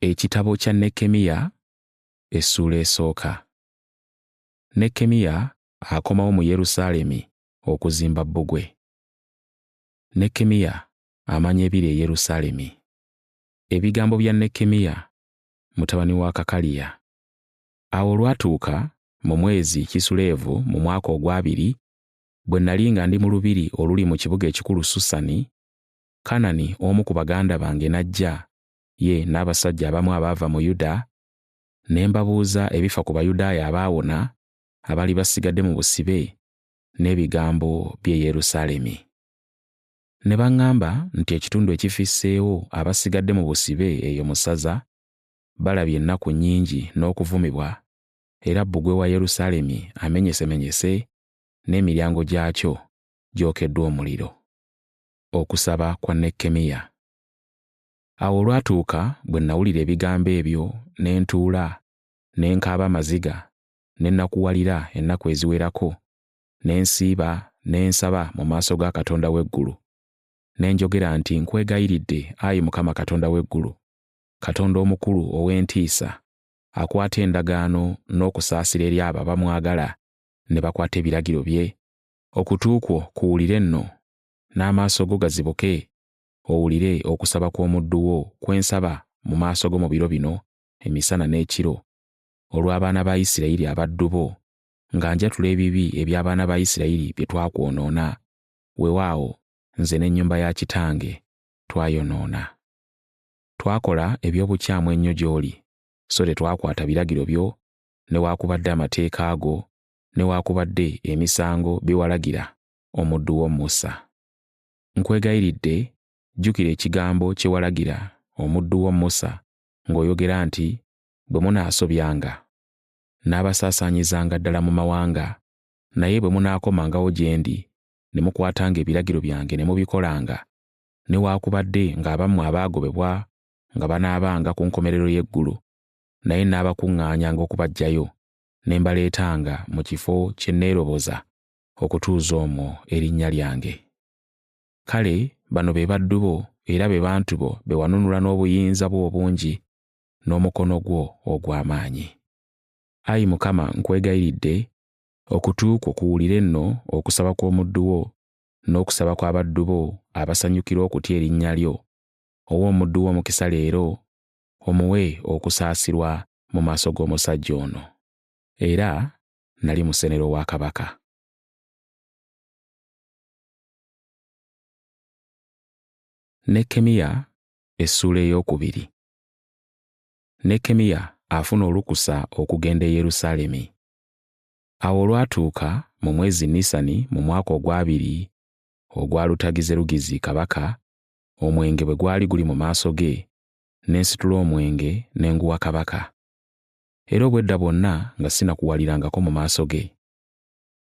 Ekitabo kya Nekkemiya essuula esooka. Nekkemiya akomawo mu Yerusaalemi okuzimba bbugwe. Nekkemiya amanya ebiri e Yerusaalemi. Ebigambo bya Nekkemiya mutabani wa Kakaliya. Awo olwatuuka mu mwezi Kisuleevu mu mwaka ogwabiri, bwe nnali nga ndi mu lubiri oluli mu kibuga ekikulu Susani, Kanani omu ku baganda bange n'ajja, ye n'abasajja abamu abaava mu Yuda, ne mbabuuza ebifa ku Bayudaaya abaawona abaali basigadde mu busibe n'ebigambo by'e Yerusaalemi. Ne baŋŋamba nti ekitundu ekifisseewo abasigadde mu busibe eyo mu ssaza balabye ennaku nnyingi n'okuvumibwa, era bbugwe wa Yerusaalemi amenyesemenyese n'emiryango gyakyo gyokeddwa omuliro. Okusaba kwa Nekkemiya. Awo olwatuuka bwe nnawulira ebigambo ebyo ne ntuula ne nkaaba amaziga ne nnakuwalira ennaku eziwerako ne nsiiba ne nsaba mu maaso ga Katonda w'eggulu. Ne njogera nti, Nkwegayiridde, ayi Mukama Katonda w'eggulu, Katonda omukulu ow'entiisa, akwata endagaano n'okusaasira eri abo abamwagala ne bakwata ebiragiro bye, okutu kwo kuwulire nno, n'amaaso go gazibuke owulire okusaba kw'omuddu wo kwe nsaba mu maaso go mu biro bino emisana n'ekiro, olw'abaana ba Isirayiri abaddu bo, nga njatula ebibi eby'abaana ba Isirayiri bye twakwonoona, weewaawo, nze n'ennyumba ya kitange twayonoona. Twakola eby'obukyamu ennyo gy'oli, so tetwakwata biragiro byo newaakubadde amateeka go newaakubadde emisango bye walagira omuddu wo Musa. Nkwegayiridde, jjukira ekigambo kye walagira omuddu wo Musa ng'oyogera nti, Bwe munaasobyanga, nnaabasaasaanyizanga ddala mu mawanga, naye bwe munaakomangawo gye ndi, ne mukwatanga ebiragiro byange ne mubikolanga, newaakubadde ng'abammwe abaagobebwa nga banaabanga ku nkomerero y'eggulu, naye nnaabakuŋŋaanyanga okubaggyayo, ne mbaleetanga mu kifo kye nneeroboza okutuuza omwo erinnya lyange. Kale bano be baddu bo era be bantu bo be wanunula n'obuyinza bwo obungi n'omukono gwo ogw'amaanyi. Ayi Mukama nkwegayiridde, okutu kwo kuwulire nno okusaba kw'omuddu wo n'okusaba kw'abaddu bo abasanyukira okutya erinnya lyo, owe omuddu wo omukisa leero, omuwe okusaasirwa mu maaso g'omusajja ono. Era nali musenero wa kabaka. Nekkemiya essuula eyookubiri. Nekkemiya afuna olukusa okugenda e Yerusaalemi. Awo olwatuuka mu mwezi Nisani mu mwaka ogwabiri ogwa Lutagizerugizi kabaka, omwenge bwe gwali guli mu maaso ge, ne nsitula omwenge ne nguwa kabaka. Era obwedda bwonna nga sinakuwalirangako mu maaso ge.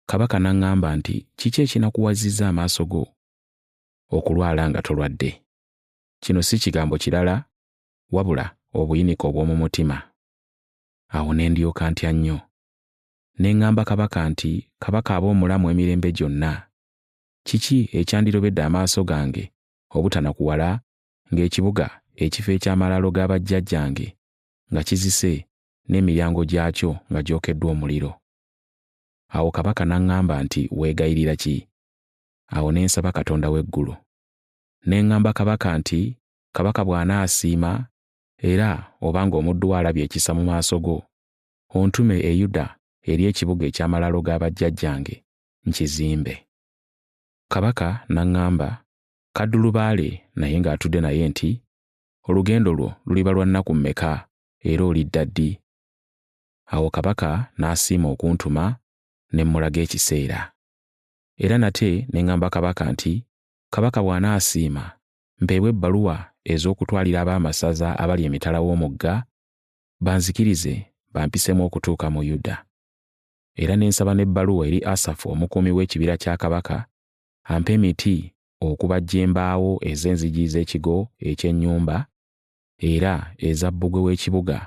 Kabaka n'aŋŋamba nti, Kiki ekinakuwazizza amaaso go okulwala nga tolwadde? Kino si kigambo kirala wabula obuyinike obw'omu mutima. Awo ne ndyoka ntya nnyo. Ne ŋŋamba kabaka nti, Kabaka abe omulamu emirembe gyonna! Kiki ekyandirobedde amaaso gange obutanakuwala ng'ekibuga ekifo eky'amalaalo ga bajjajjange nga kizise n'emiryango gyakyo nga gyokeddwa omuliro? Awo kabaka n'aŋŋamba nti, Weegayirira ki? Awo ne nsaba Katonda w'eggulu. Ne ŋŋamba kabaka nti, Kabaka bw'anaasiima, era obanga omuddu wo alabye ekisa mu maaso go, ontume e Yuda eri ekibuga eky'amalaalo ga bajjajjange, nkizimbe. Kabaka n'aŋŋamba, kaddulubaale naye ng'atudde naye nti, Olugendo lwo luliba lwa nnaku mmeka, era olidda ddi? Awo kabaka n'asiima okuntuma, ne mmulaga ekiseera. Era nate ne ŋŋamba kabaka nti, Kabaka bw'anaasiima, mpeebwe ebbaluwa ez'okutwalira ab'amasaza abali emitala w'omugga, banzikirize bampisemu okutuuka mu Yuda. Era ne nsaba n'ebbaluwa eri Asafu omukuumi w'ekibira kya kabaka, ampe emiti okubajja embaawo ez'enzigi z'ekigo eky'ennyumba, era eza bbugwe w'ekibuga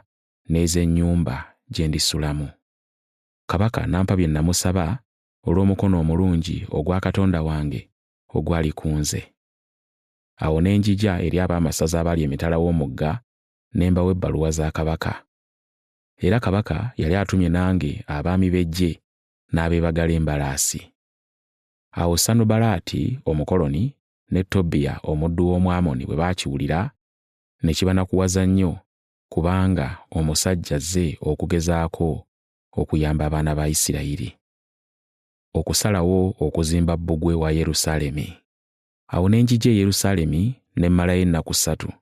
n'ez'ennyumba gye ndisulamu. Kabaka n'ampa bye namusaba olw'omukono omulungi ogwa Katonda wange ogwali ku nze. Awo ne njija eri ab'amasaza abali emitala w'omugga, ne mbawa ebbaluwa za kabaka. Era kabaka yali atumye nange abaami b'eggye n'abeebagala embalaasi. Awo Sanubalaati Omukoloni ne Tobiya omuddu w'Omwamoni bwe baakiwulira, ne kibanakuwaza nnyo kubanga omusajja azze okugezaako okuyamba abaana ba Isirayiri. Okusalawo okuzimba bbugwe wa Yerusaalemi. Awo ne njija e Yerusaalemi ne mmalayo ennaku ssatu.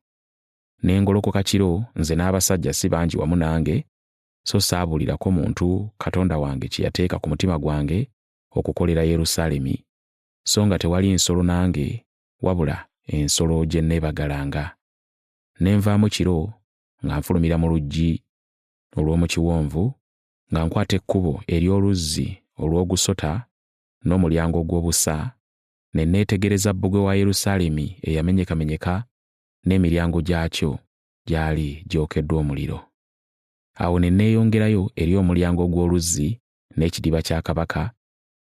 Ne ngolokoka kiro nze n'abasajja si bangi wamu nange, so saabuulirako muntu Katonda wange kye yateeka ku mutima gwange okukolera Yerusaalemi, so nga tewali nsolo nange wabula ensolo gye nneebagalanga. Ne nvaamu kiro nga nfulumira mu luggi olw'omu kiwonvu, nga nkwata ekkubo ery'oluzzi olw'ogusota n'omulyango ogw'obusa, ne neetegereza bbugwe wa Yerusaalemi eyamenyekamenyeka n'emiryango gyakyo gyali gyokeddwa omuliro. Awo ne neeyongerayo eri omulyango ogw'oluzzi n'ekidiba kya kabaka,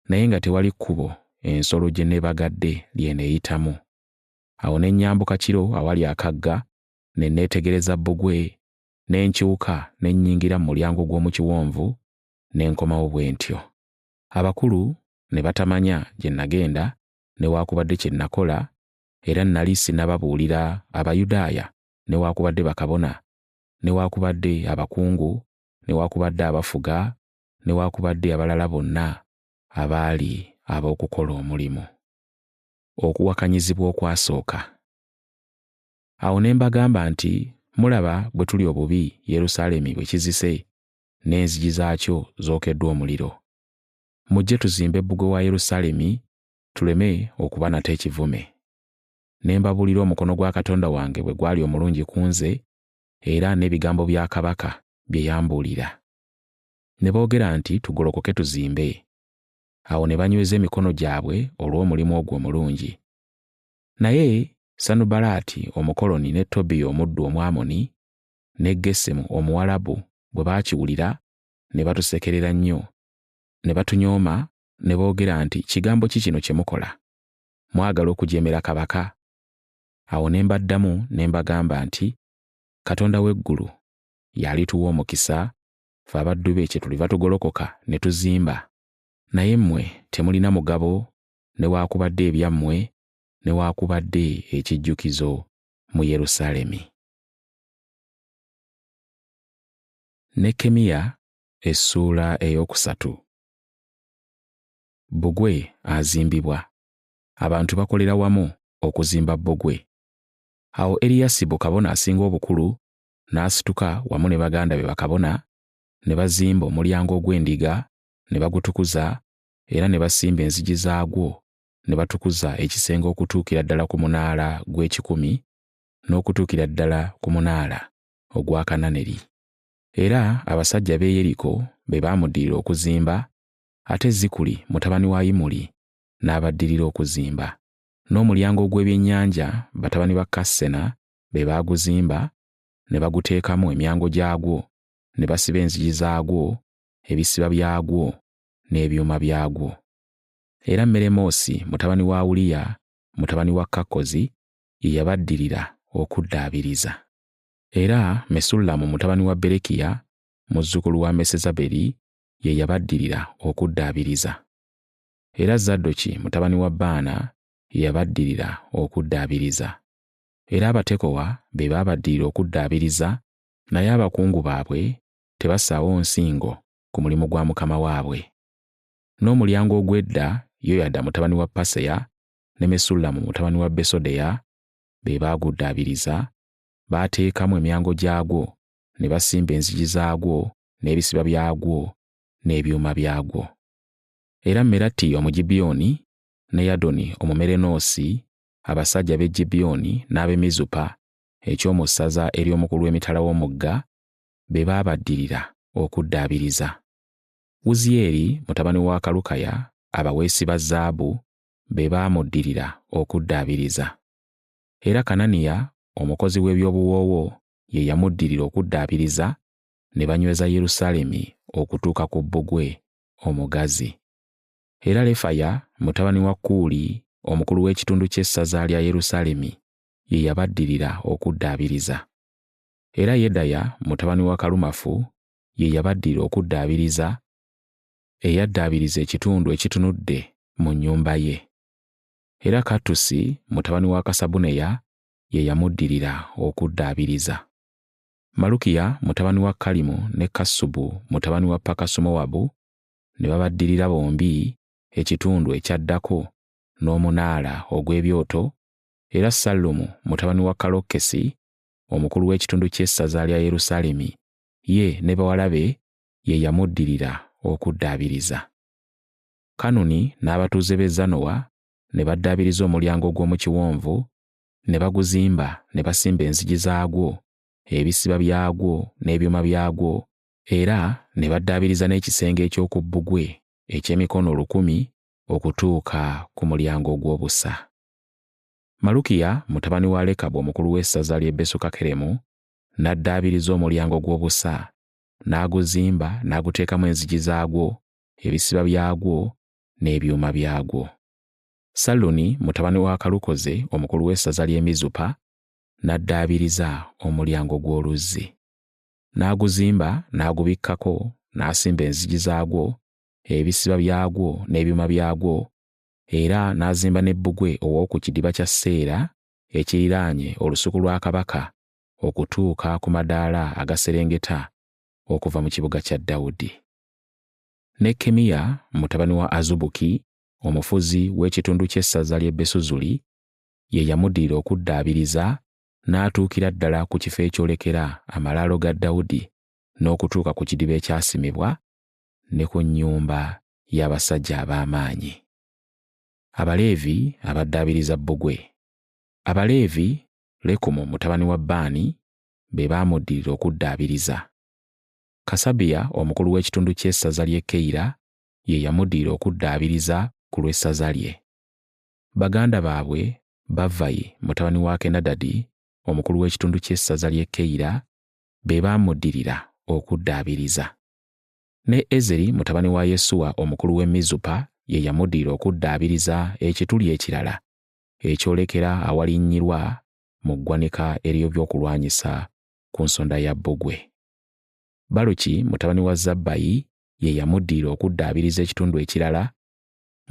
naye nga tewali kkubo ensolo gye neebagadde ly'eneeyitamu. Awo ne nnyambuka kiro awali akagga, ne neetegereza bbugwe, ne nkyuka ne nnyingira mu mulyango gw'omu kiwonvu, ne nkomawo bwe ntyo. Abakulu ne batamanya gye nagenda newaakubadde kye nakola, era nnali sinnababuulira Abayudaaya newaakubadde bakabona, newaakubadde abakungu, newaakubadde abafuga, newaakubadde abalala bonna abaali ab'okukola omulimu. Okuwakanyizibwa okwasooka. Awo ne mbagamba nti, Mulaba bwe tuli obubi Yerusaalemi bwe kizise, n'enzigi zaakyo zookeddwa omuliro. Mujje tuzimbe bbugwe wa Yerusaalemi tuleme okuba nate ekivume. Ne mbabuulira omukono gwa Katonda wange bwe gwali omulungi ku nze, era n'ebigambo bya kabaka bye yambuulira. Ne boogera nti, Tugolokoke tuzimbe. Awo ne banyweza emikono gyabwe olw'omulimu ogwo omulungi. Naye Sanubalaati Omukoloni ne Tobiya omuddu Omwamoni ne Gesemu Omuwalabu bwe baakiwulira ne batusekerera nnyo, ne batunyooma ne boogera nti, Kigambo ki kino kye mukola? Mwagala okujeemera kabaka? Awo ne mbaddamu ne mbagamba nti, Katonda w'eggulu y'alituwa omukisa, ffe abaddu be kyetuliva tugolokoka ne tuzimba. Naye mmwe temulina mugabo newaakubadde ebyammwe newaakubadde ekijjukizo mu Yerusaalemi. Nekkemiya essuula eyookusatu. Bbugwe azimbibwa. Abantu bakolera wamu okuzimba bbugwe. Awo Eriyasibu kabona asinga obukulu n'asituka wamu ne baganda be bakabona, ne bazimba omulyango ogw'endiga, ne bagutukuza, era ne basimba enzigi zaagwo, ne batukuza ekisenge okutuukira ddala ku munaala gw'ekikumi, n'okutuukira ddala ku munaala ogwa Kananeri. Era abasajja b'e Yeriko be baamuddirira okuzimba, ate Zikuli mutabani wa Imuli n'abaddirira okuzimba. N'omulyango ogw'ebyennyanja batabani ba Kassena be baaguzimba, ne baguteekamu emyango gyagwo, ne basiba enzigi zaagwo, ebisiba byagwo, n'ebyuma byagwo. Era Meremoosi mutabani wa Uliya mutabani wa Kakkozi ye yabaddirira okuddaabiriza. Era Mesullamu mutabani wa Berekiya muzzukulu wa Mesezaberi ye yabaddirira okuddaabiriza. Era Zaddoki mutabani wa Baana ye yabaddirira okuddaabiriza. Era Abatekowa be baabaddirira okuddaabiriza, naye abakungu baabwe tebassaawo nsingo ku mulimu gwa mukama waabwe. N'omulyango ogw'edda Yoyada mutabani wa Paseya ne Mesullamu mutabani wa Besodeya be baaguddaabiriza, baateekamu emyango gyagwo ne basimba enzigi zaagwo n'ebisiba byagwo n'ebyuma byagwo. Era Meratiya Omugibyoni ne Yadoni Omumerenoosi, abasajja b'e Gibyoni n'ab'e Mizupa eky'omu ssaza ery'omukulu w'emitala w'omugga, be baabaddirira okuddaabiriza. Wuziyeeri mutabani wa Kalukaya abaweesi ba zaabu be baamuddirira okuddaabiriza. Era Kananiya omukozi w'eby'obuwoowo ye yamuddirira okuddaabiriza, ne banyweza Yerusaalemi okutuuka ku bbugwe omugazi. Era Lefaya mutabani wa Kuuli omukulu w'ekitundu ky'essaza lya Yerusaalemi ye yabaddirira okuddaabiriza. Era Yedaya mutabani wa Kalumafu ye yabaddira okuddaabiriza, eyaddaabiriza ekitundu ekitunudde mu nnyumba ye. Era Kattusi mutabani wa Kasabuneya ye yamuddirira okuddaabiriza. Malukiya mutabani wa Kalimu ne Kassubu mutabani wa Pakasumowabu ne babaddirira bombi ekitundu ekyaddako n'omunaala ogw'ebyoto, era Sallumu mutabani wa Kalokkesi omukulu w'ekitundu ky'essaza lya Yerusaalemi ye ne bawala be ye yamuddirira okuddaabiriza. Kanuni n'abatuuze b'e Zanowa ne baddaabiriza omulyango ogw'omu kiwonvu, ne baguzimba ne basimba enzigi zaagwo, ebisiba byagwo n'ebyuma byagwo, era ne baddaabiriza n'ekisenge eky'oku bbugwe eky'emikono 1,000 okutuuka ku mulyango ogw'obusa. Malukiya mutabani wa Lekabu omukulu w'essaza ly'e Besukakeremu n'addaabiriza omulyango gw'obusa, n'aguzimba n'aguteekamu enzigi zaagwo, ebisiba byagwo n'ebyuma byagwo. Salluni mutabani wa Kalukoze omukulu w'essaza ly'e Mizupa n'addaabiriza omulyango gw'oluzzi. N'aguzimba n'agubikkako n'asimba enzigi zaagwo, ebisiba byagwo n'ebyuma byagwo, era n'azimba ne bbugwe ow'oku kidiba kya Seera ekiriraanye olusuku lwa kabaka okutuuka ku madaala agaserengeta okuva mu kibuga kya Dawudi. Nekkemiya mutabani wa Azubuki omufuzi w'ekitundu ky'essaza ly'e Besuzuli ye yamuddirira okuddaabiriza n'atuukira ddala ku kifo ekyolekera amalaalo ga Dawudi n'okutuuka ku kidiba ekyasimibwa ne ku nnyumba y'abasajja ab'amaanyi. Abaleevi abaddaabiriza bbugwe. Abaleevi, Lekumu mutabani wa Baani be baamuddirira okuddaabiriza. Kasabiya omukulu w'ekitundu ky'essaza ly'e Keyira ye yamuddirira okuddaabiriza ku lw'essaza lye. Baganda baabwe Bavvayi mutabani wa Kenadadi omukulu w'ekitundu ky'essaza ly'e Keyira be baamuddirira okuddaabiriza. Ne Ezeri mutabani wa Yesuwa omukulu w'e Mizupa ye yamuddirira okuddaabiriza ekituli ekirala ekyolekera awalinnyirwa mu ggwanika ery'ebyokulwanyisa ku nsonda ya bbugwe. Baluki mutabani wa Zabbayi ye yamuddirira okuddaabiriza ekitundu ekirala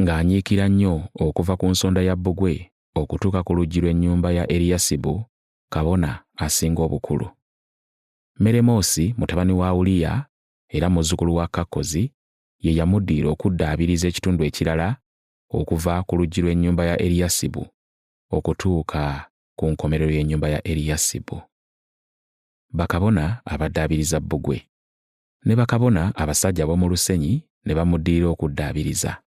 ng'anyiikira nnyo okuva ku nsonda ya bbugwe okutuuka ku luggi lw'ennyumba ya Eriyasibu kabona asinga obukulu. Meremoosi mutabani wa Uliya era muzzukulu wa Kakkozi ye yamuddirira okuddaabiriza ekitundu ekirala okuva ku luggi lw'ennyumba ya Eriyasibu okutuuka ku nkomerero y'ennyumba ya Eriyasibu. Bakabona abaddaabiriza bbugwe. Ne bakabona abasajja ab'omu lusenyi ne bamuddirira okuddaabiriza.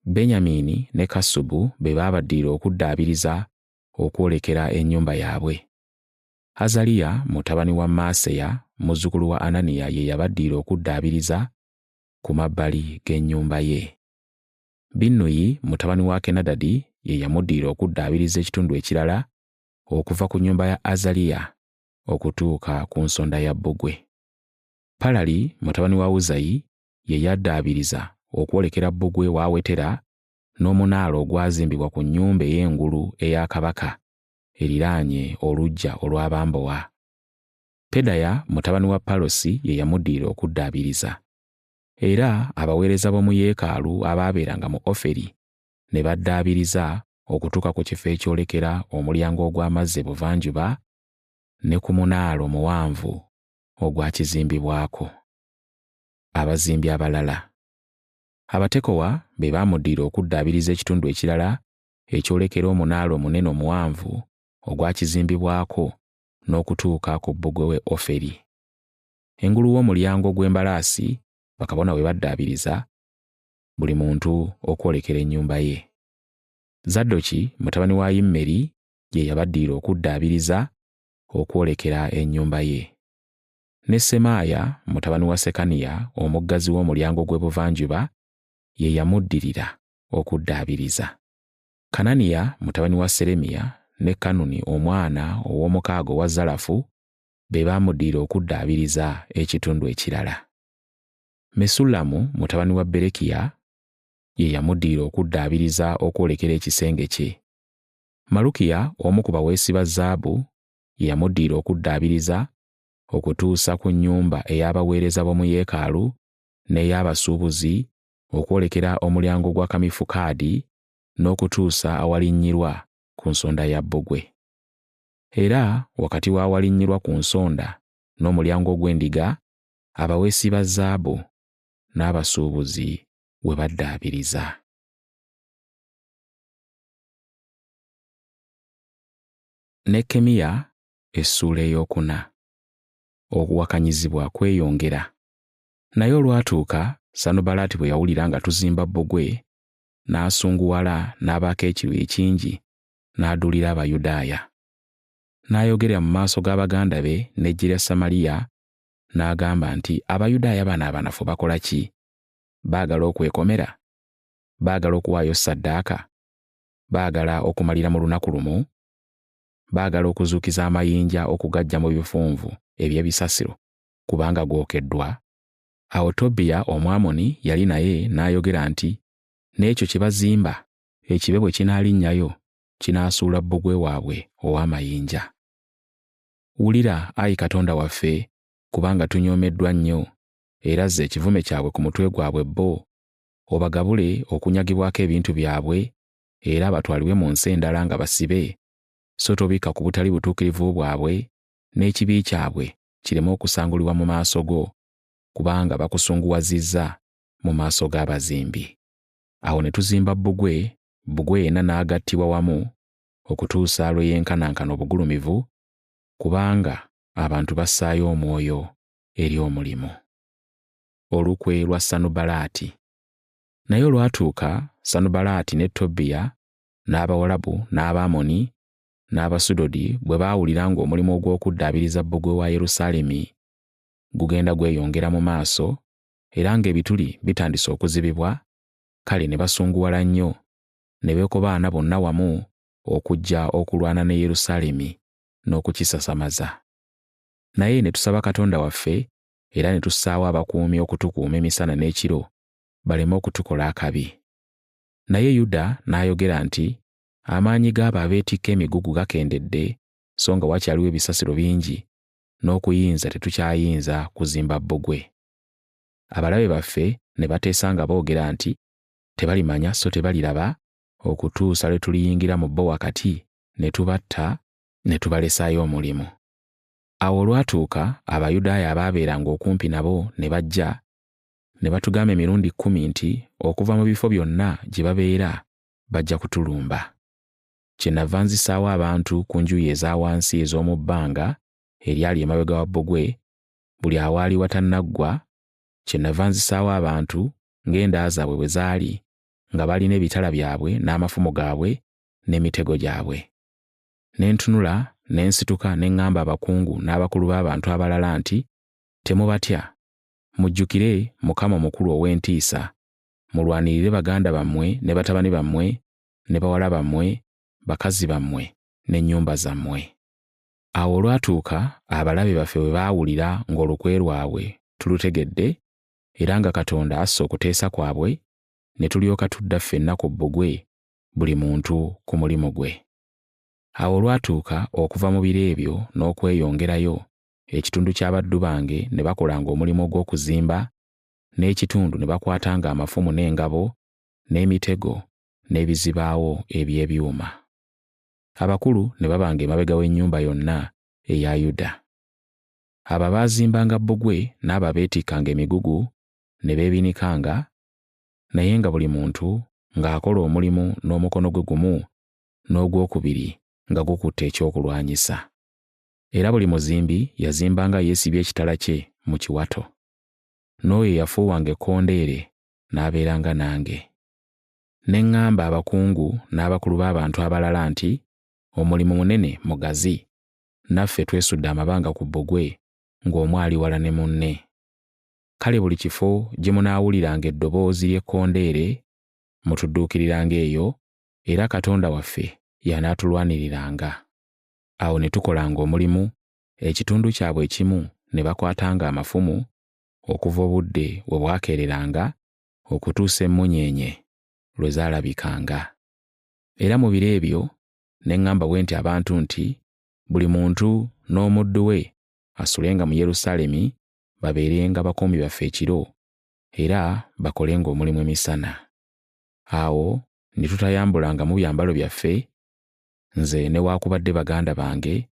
Benyamini ne Kassubu be baabaddirira okuddaabiriza okwolekera ennyumba yaabwe. Azaliya mutabani wa Maaseya muzzukulu wa Ananiya ye yabaddirira okuddaabiriza ku mabbali g'ennyumba ye. Binnuyi mutabani wa Kenadadi ye yamuddirira okuddaabiriza ekitundu ekirala okuva ku nnyumba ya Azaliya okutuuka ku nsonda ya bbugwe. Palali mutabani wa Uzayi ye yaddaabiriza okwolekera bbugwe w'awetera n'omunaala ogwazimbibwa ku nnyumba ey'engulu eya kabaka eriraanye oluggya olw'abambowa. Pedaya mutabani wa Palosi ye yamuddirira okuddaabiriza. Era abaweereza b'omu yeekaalu abaabeeranga mu Oferi ne baddaabiriza okutuuka ku kifo ekyolekera omulyango ogw'amazzi ebuvanjuba ne ku munaala omuwanvu ogwakizimbibwako. Abazimbi abalala. Abatekowa be baamuddirira okuddaabiriza ekitundu ekirala ekyolekera omunaala omunene omuwanvu ogwakizimbibwako n'okutuuka ku bbugwe w'e Oferi. Engulu w'omulyango gw'embalaasi bakabona we baddaabiriza, buli muntu okwolekera ennyumba ye. Zaddoki mutabani wa Yimmeri ye yabaddirira okuddaabiriza okwolekera ennyumba ye. Ne Semaaya mutabani wa Sekaniya omuggazi w'omulyango gw'ebuvanjuba ye yamuddirira okuddaabiriza. Kananiya mutabani wa Seremiya ne Kanuni omwana ow'omukaaga owa Zalafu be baamuddirira okuddaabiriza ekitundu ekirala. Mesullamu mutabani wa Berekiya ye yamuddirira okuddaabiriza okwolekera ekisenge kye. Malukiya omu ku baweesi ba zaabu ye yamuddirira okuddaabiriza. okutuusa ku nnyumba ey'abaweereza b'omu yeekaalu n'ey'abasuubuzi okwolekera omulyango gwa Kamifukaadi n'okutuusa awalinnyirwa ku nsonda ya bbugwe. Era wakati w'awalinnyirwa ku nsonda n'omulyango ogw'endiga, abaweesi ba zaabu n'abasuubuzi we baddaabiriza. Nekkemiya essuula eyookuna. Okuwakanyizibwa kweyongera. Naye olwatuuka Sanubalaati bwe yawulira nga tuzimba bbugwe, n'asunguwala n'abaako ekiruyi kingi n'aduulira Abayudaaya. N'ayogerera mu maaso ga baganda be n'eggye lya Samaliya n'agamba nti, Abayudaaya bano abanafu bakola ki? Baagala okwekomera? Baagala okuwaayo ssaddaaka? Baagala okumalira mu lunaku lumu? Baagala okuzuukiza amayinja okugaggya mu bifunvu eby'ebisasiro kubanga gookeddwa? Awo Tobiya Omwamoni yali naye n'ayogera nti, N'ekyo kye bazimba, ekibe bwe kinaalinnyayo, kinaasuula bbugwe waabwe ow'amayinja. Wulira, ayi Katonda waffe, kubanga tunyoomeddwa nnyo, era zza ekivume kyabwe ku mutwe gwabwe bo, obagabule okunyagibwako ebintu byabwe, era batwalibwe mu nsi endala nga basibe, so tobikka ku butali butuukirivu bwabwe, n'ekibi kyabwe kireme okusangulibwa mu maaso go, kubanga bakusunguwazizza mu maaso g'abazimbi. Awo ne tuzimba bbugwe, bbugwe yenna n'agattibwa wamu okutuusa lwe yenkanankana obugulumivu, kubanga abantu bassaayo omwoyo eri omulimu. Olukwe lwa Sanubalaati. Naye olwatuuka Sanubalaati ne Tobiya n'Abawalabu n'Abaamoni n'Abasudodi bwe baawulira ng'omulimu ogw'okuddaabiriza bbugwe wa Yerusaalemi gugenda gweyongera mu maaso era ng'ebituli bitandise okuzibibwa, kale ne basunguwala nnyo, ne beekobaana bonna wamu okujja okulwana ne Yerusaalemi n'okukisasamaza. Naye ne tusaba Katonda waffe era ne tussaawo abakuumi okutukuuma emisana n'ekiro baleme okutukola akabi. Naye Yuda n'ayogera nti, Amaanyi g'abo abeetikka emigugu gakendedde, so nga wakyaliwo ebisasiro bingi, n'okuyinza tetukyayinza kuzimba bbugwe. Abalabe baffe ne bateesa nga boogera nti, Tebalimanya so tebaliraba, okutuusa lwe tuliyingira mu bo wakati ne tubatta ne tubalesaayo omulimu. Awo olwatuuka Abayudaaya abaabeeranga okumpi nabo ne bajja ne batugamba emirundi kkumi nti okuva mu bifo byonna gye babeera bajja kutulumba. Kyennava nzisaawo abantu ku njuyi eza wansi ez'omu bbanga eryali emabega wa bbugwe, buli awaali watannaggwa, kyennava nzisaawo abantu ng'enda zaabwe bwe zaali, nga balina ebitala byabwe n'amafumu gaabwe n'emitego gyabwe. Ne ntunula, ne nsituka ne ŋŋamba abakungu n'abakulu b'abantu abalala nti, Temubatya. Mujjukire Mukama omukulu ow'entiisa, mulwanirire baganda bammwe ne batabani bammwe ne bawala bammwe, bakazi bammwe n'ennyumba zammwe. Awo olwatuuka abalabe baffe bwe baawulira ng'olukwe lwabwe tulutegedde, era nga Katonda asse okuteesa kwabwe, ne tulyoka tudda ffenna ku bbugwe, buli muntu ku mulimu gwe. Awo olwatuuka okuva mu biro ebyo n'okweyongerayo, ekitundu ky'abaddu bange ne bakolanga omulimu ogw'okuzimba, n'ekitundu ne bakwatanga amafumu n'engabo n'emitego n'ebizibaawo eby'ebyuma. Abakulu ne babanga emabega w'ennyumba yonna eya Yuda. Abo abaazimbanga bbugwe n'abo abeetikkanga emigugu ne beebinikanga, naye nga buli muntu ng'akola omulimu n'omukono gwe gumu n'ogwokubiri nga gukutte ekyokulwanyisa. Era buli muzimbi yazimbanga yeesibye ekitala kye mu kiwato. N'oyo eyafuuwanga ekkondeere n'abeeranga nange. Ne ŋŋamba abakungu n'abakulu b'abantu abalala nti, Omulimu munene mugazi, naffe twesudde amabanga ku bbugwe, ng'omu ali wala ne munne. Kale buli kifo gye munaawuliranga eddoboozi ly'ekkondeere, mutudduukiriranga eyo, era Katonda waffe y'anaatulwaniriranga. Awo ne tukolanga omulimu, ekitundu kyabwe ekimu ne bakwatanga amafumu, okuva obudde we bwakeereranga okutuusa emmunyeenye lwe zaalabikanga. Era mu biro ebyo ne ŋŋamba bwe nti abantu nti, Buli muntu n'omuddu we asulenga mu Yerusaalemi, babeerenga bakuumi baffe ekiro, era bakolenga omulimu emisana. Awo ne tutayambulangamu byambalo byaffe, nze newaakubadde baganda bange,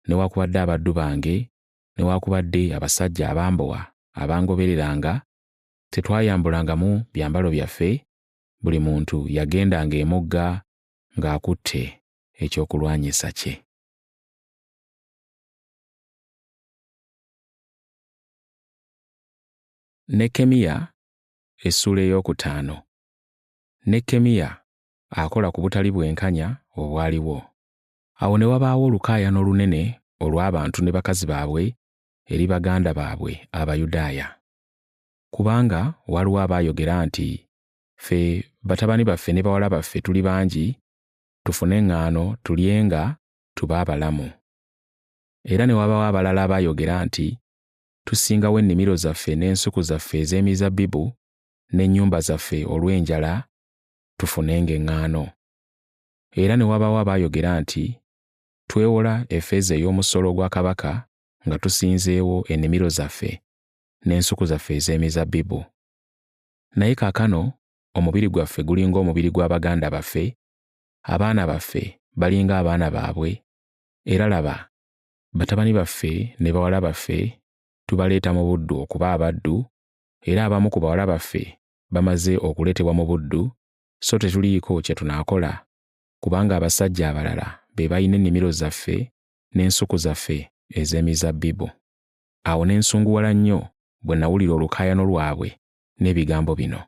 newaakubadde abaddu bange, newaakubadde abasajja abambowa abangobereranga, tetwayambulangamu byambalo byaffe, buli muntu yagendanga emugga ng'akutte ekyokulwanyisa kye. Nekkemiya essuula eyookutaano. Nekkemiya akola ku butali bwenkanya obwaliwo. Awo ne wabaawo olukaayana olunene olw'abantu ne bakazi baabwe eri baganda baabwe Abayudaaya. Kubanga waliwo abaayogera nti, Ffe batabani baffe ne bawala baffe tuli bangi, tufune eŋŋaano tulyenga tube abalamu. Era ne wabaawo abalala abaayogera nti, Tusingawo ennimiro zaffe n'ensuku zaffe ez'emizabbibu n'ennyumba zaffe olw'enjala, tufunenga eŋŋaano. Era ne wabaawo abaayogera nti, Twewola effeeza ey'omusolo gwa kabaka nga tusinzeewo ennimiro zaffe n'ensuku zaffe ez'emizabbibu. Naye kaakano omubiri gwaffe guli ng'omubiri gwa baganda baffe, abaana baffe bali ng'abaana baabwe, era laba, batabani baffe ne bawala baffe tubaleeta mu buddu okuba abaddu, era abamu ku bawala baffe bamaze okuleetebwa mu buddu, so tetuliiko kye tunaakola, kubanga abasajja abalala be balina ennimiro zaffe n'ensuku zaffe ez'emizabbibu. Awo ne nsunguwala nnyo bwe nawulira olukaayano lwabwe n'ebigambo bino.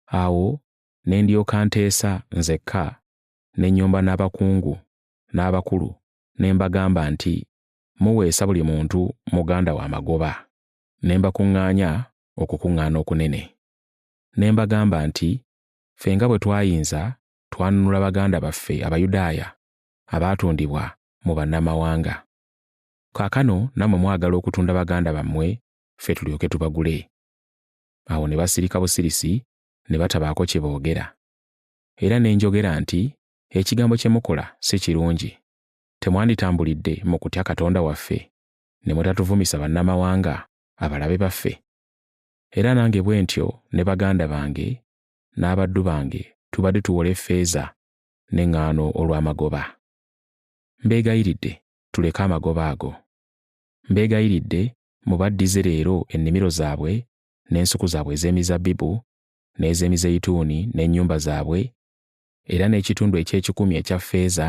Awo ne ndyoka nteesa nzekka, ne nnyomba n'abakungu n'abakulu, ne mbagamba nti, Muweesa buli muntu muganda we amagoba. Ne mbakuŋŋaanya okukuŋŋaana okunene. Ne mbagamba nti, Ffe nga bwe twayinza twanunula baganda baffe Abayudaaya abaatundibwa mu bannamawanga. Kaakano nammwe mwagala okutunda baganda bammwe ffe tulyoke tubagule. Awo ne basirika busirisi ne batabaako kye boogera. Era ne njogera nti, Ekigambo kye mukola si kirungi. Temwanditambulidde mu kutya Katonda waffe, ne mutatuvumisa bannamawanga, abalabe baffe? Era nange bwe ntyo ne baganda bange n'abaddu bange tubadde tuwola effeeza n'eŋŋaano olw'amagoba. Mbeegayiridde tuleke amagoba ago. Mbeegayiridde mubaddize leero ennimiro zaabwe n'ensuku zaabwe ez'emizabbibu n'ez'emizeyituuni n'ennyumba zaabwe, era n'ekitundu eky'ekikumi ekya ffeeza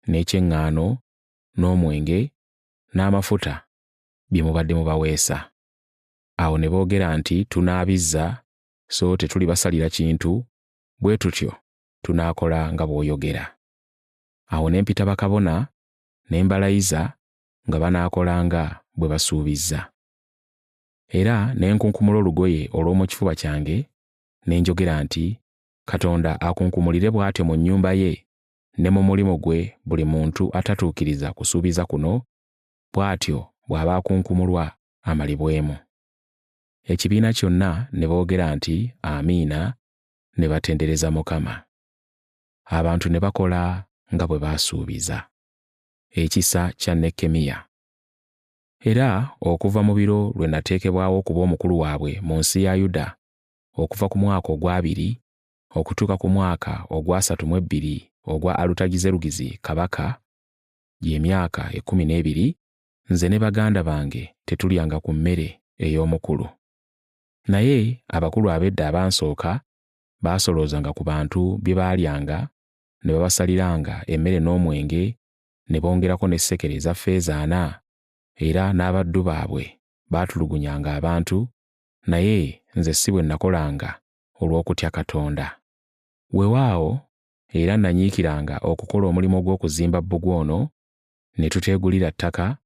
n'eky'eŋŋaano n'omwenge n'amafuta bye mubadde mubaweesa. Awo ne boogera nti, Tunaabizza, so tetulibasalira kintu, bwe tutyo tunaakola nga bw'oyogera. Awo ne mpita bakabona ne mbalayiza nga banaakola nga bwe basuubizza. Era ne nkunkumula olugoye olw'omu kifuba kyange, ne njogera nti, Katonda akunkumulire bw'atyo mu nnyumba ye ne mu mulimu gwe buli muntu atatuukiriza kusuubiza kuno, bw'atyo bw'aba akunkumulwa amalibwemu. Ekibiina kyonna ne boogera nti, Amiina, ne batendereza Mukama. Abantu ne bakola nga bwe baasuubiza. Ekisa kya Nekkemiya. Era okuva mu biro lwe nateekebwawo okuba omukulu waabwe mu nsi ya Yuda, okuva ku mwaka ogw'abiri okutuuka ku mwaka ogw'asatu mu ebbiri ogwa Alutagizerugizi kabaka, gye myaka 12, nze ne baganda bange tetulyanga ku mmere ey'omukulu. Naye abakulu ab'edda abansooka baasoloozanga ku bantu bye baalyanga ne babasaliranga emmere n'omwenge ne bongerako ne sekeri eza ffeeza ana, era n'abaddu baabwe baatulugunyanga abantu, naye nze si bwe nakolanga olw'okutya Katonda. Weewaawo, era nanyiikiranga okukola omulimu ogw'okuzimba bbugwe ono, ne tuteegulira ttaka,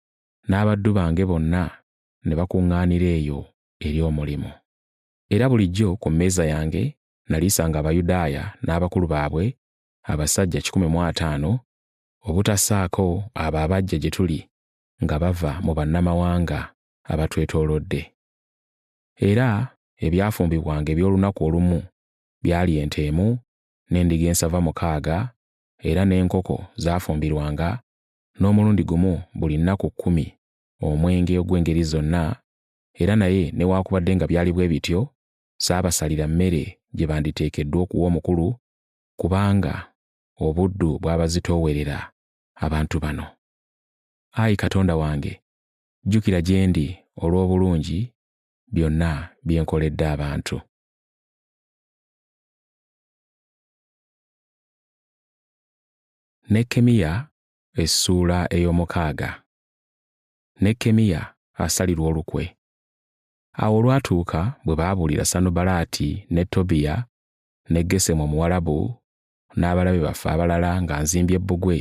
n'abaddu bange bonna ne bakuŋŋaanira eyo eri omulimu. Era bulijjo ku mmeeza yange naliisanga Abayudaaya n'abakulu baabwe, abasajja 150, obutassaako abo abajja gye tuli nga bava mu bannamawanga abatwetoolodde. Era ebyafumbibwanga eby'olunaku olumu byali ente emu n'endiga ensava mukaaga, era n'enkoko zaafumbirwanga n'omulundi gumu buli nnaku kkumi omwenge ogw'engeri zonna, era naye newaakubadde nga byali bwe bityo, saabasalira mmere gye banditeekeddwa okuwa omukulu, kubanga obuddu bwabazitoowerera abantu bano. Ayi Katonda wange, jjukira gye ndi olw'obulungi byonna bye nkoledde abantu. Nekkemiya essuula ey'omukaaga. Nekkemiya asalirwa olukwe. Awo olwatuuka bwe baabuulira Sanubalaati ne Tobiya ne Gesemu Omuwalabu n'abalabe baffe abalala nga nzimbye bbugwe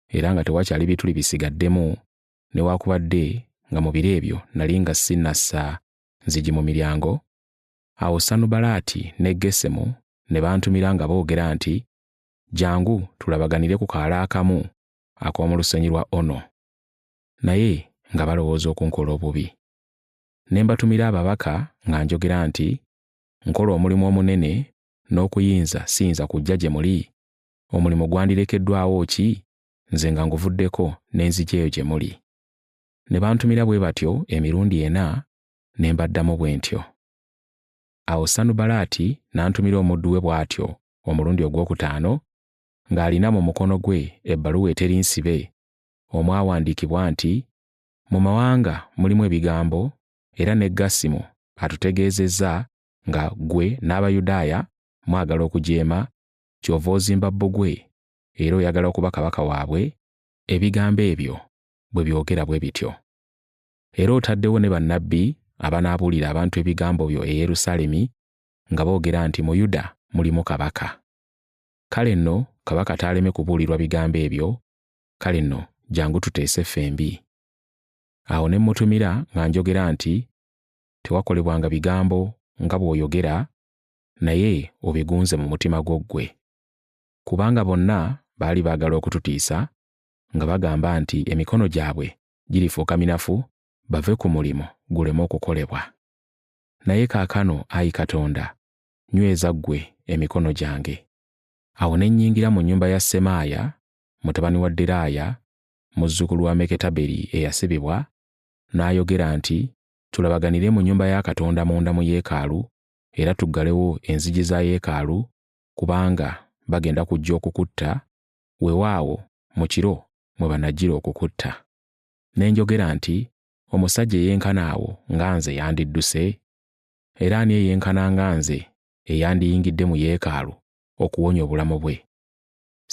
era nga tewakyali bituli bisigaddemu, newaakubadde nga mu biro ebyo nali nga sinnassa nzigi mu miryango, awo Sanubalaati ne Gesemu ne bantumira nga boogera nti, Jjangu tulabaganire ku kaala akamu ak'omu lusenyi lwa Ono. Naye nga balowooza okunkola obubi. Ne mbatumira ababaka nga njogera nti, Nkola omulimu omunene, n'okuyinza siyinza kujja gye muli, omulimu gwandirekeddwawo ki nze nga nguvuddeko ne nzija eyo gye muli? Ne bantumira bwe batyo emirundi ena, ne mbaddamu bwe ntyo. Awo Sanubalaati n'antumira omuddu we bw'atyo omulundi ogwokutaano, ng'alina mu mukono gwe ebbaluwa eteri nsibe, omwawandiikibwa nti, Mu mawanga mulimu ebigambo, era ne Gasimu atutegeezezza nga ggwe n'Abayudaaya mwagala okujeema, ky'ova ozimba bbugwe, era oyagala okuba kabaka waabwe, ebigambo ebyo bwe byogera bwe bityo. Era otaddewo ne bannabbi abanaabuulira abantu ebigambo byo e Yerusaalemi nga boogera nti mu Yuda mulimu kabaka. Kale nno kabaka taaleme kubuulirwa bigambo ebyo, kale nno jjangu tuteese ffembi. Awo ne mmutumira nga njogera nti, Tewakolebwanga bigambo nga bw'oyogera, naye obigunze mu mutima gwo ggwe. Kubanga bonna baali baagala okututiisa, nga bagamba nti emikono gyabwe girifuuka minafu bave ku mulimu guleme okukolebwa. Naye kaakano, ayi Katonda, nyweza ggwe emikono gyange. Awo ne nnyingira mu nnyumba ya Semaaya mutabani wa Deraaya, muzzukulu wa Meketaberi eyasibibwa, n'ayogera nti, Tulabaganire mu nnyumba ya Katonda munda mu yeekaalu, era tuggalewo enzigi za yeekaalu, kubanga bagenda kujja okukutta, weewaawo mu kiro mwe banajjira okukutta. Ne njogera nti, Omusajja eyenkana awo nga nze yandidduse? Era ani eyenkana nga nze eyandiyingidde mu yeekaalu okuwonya obulamu bwe?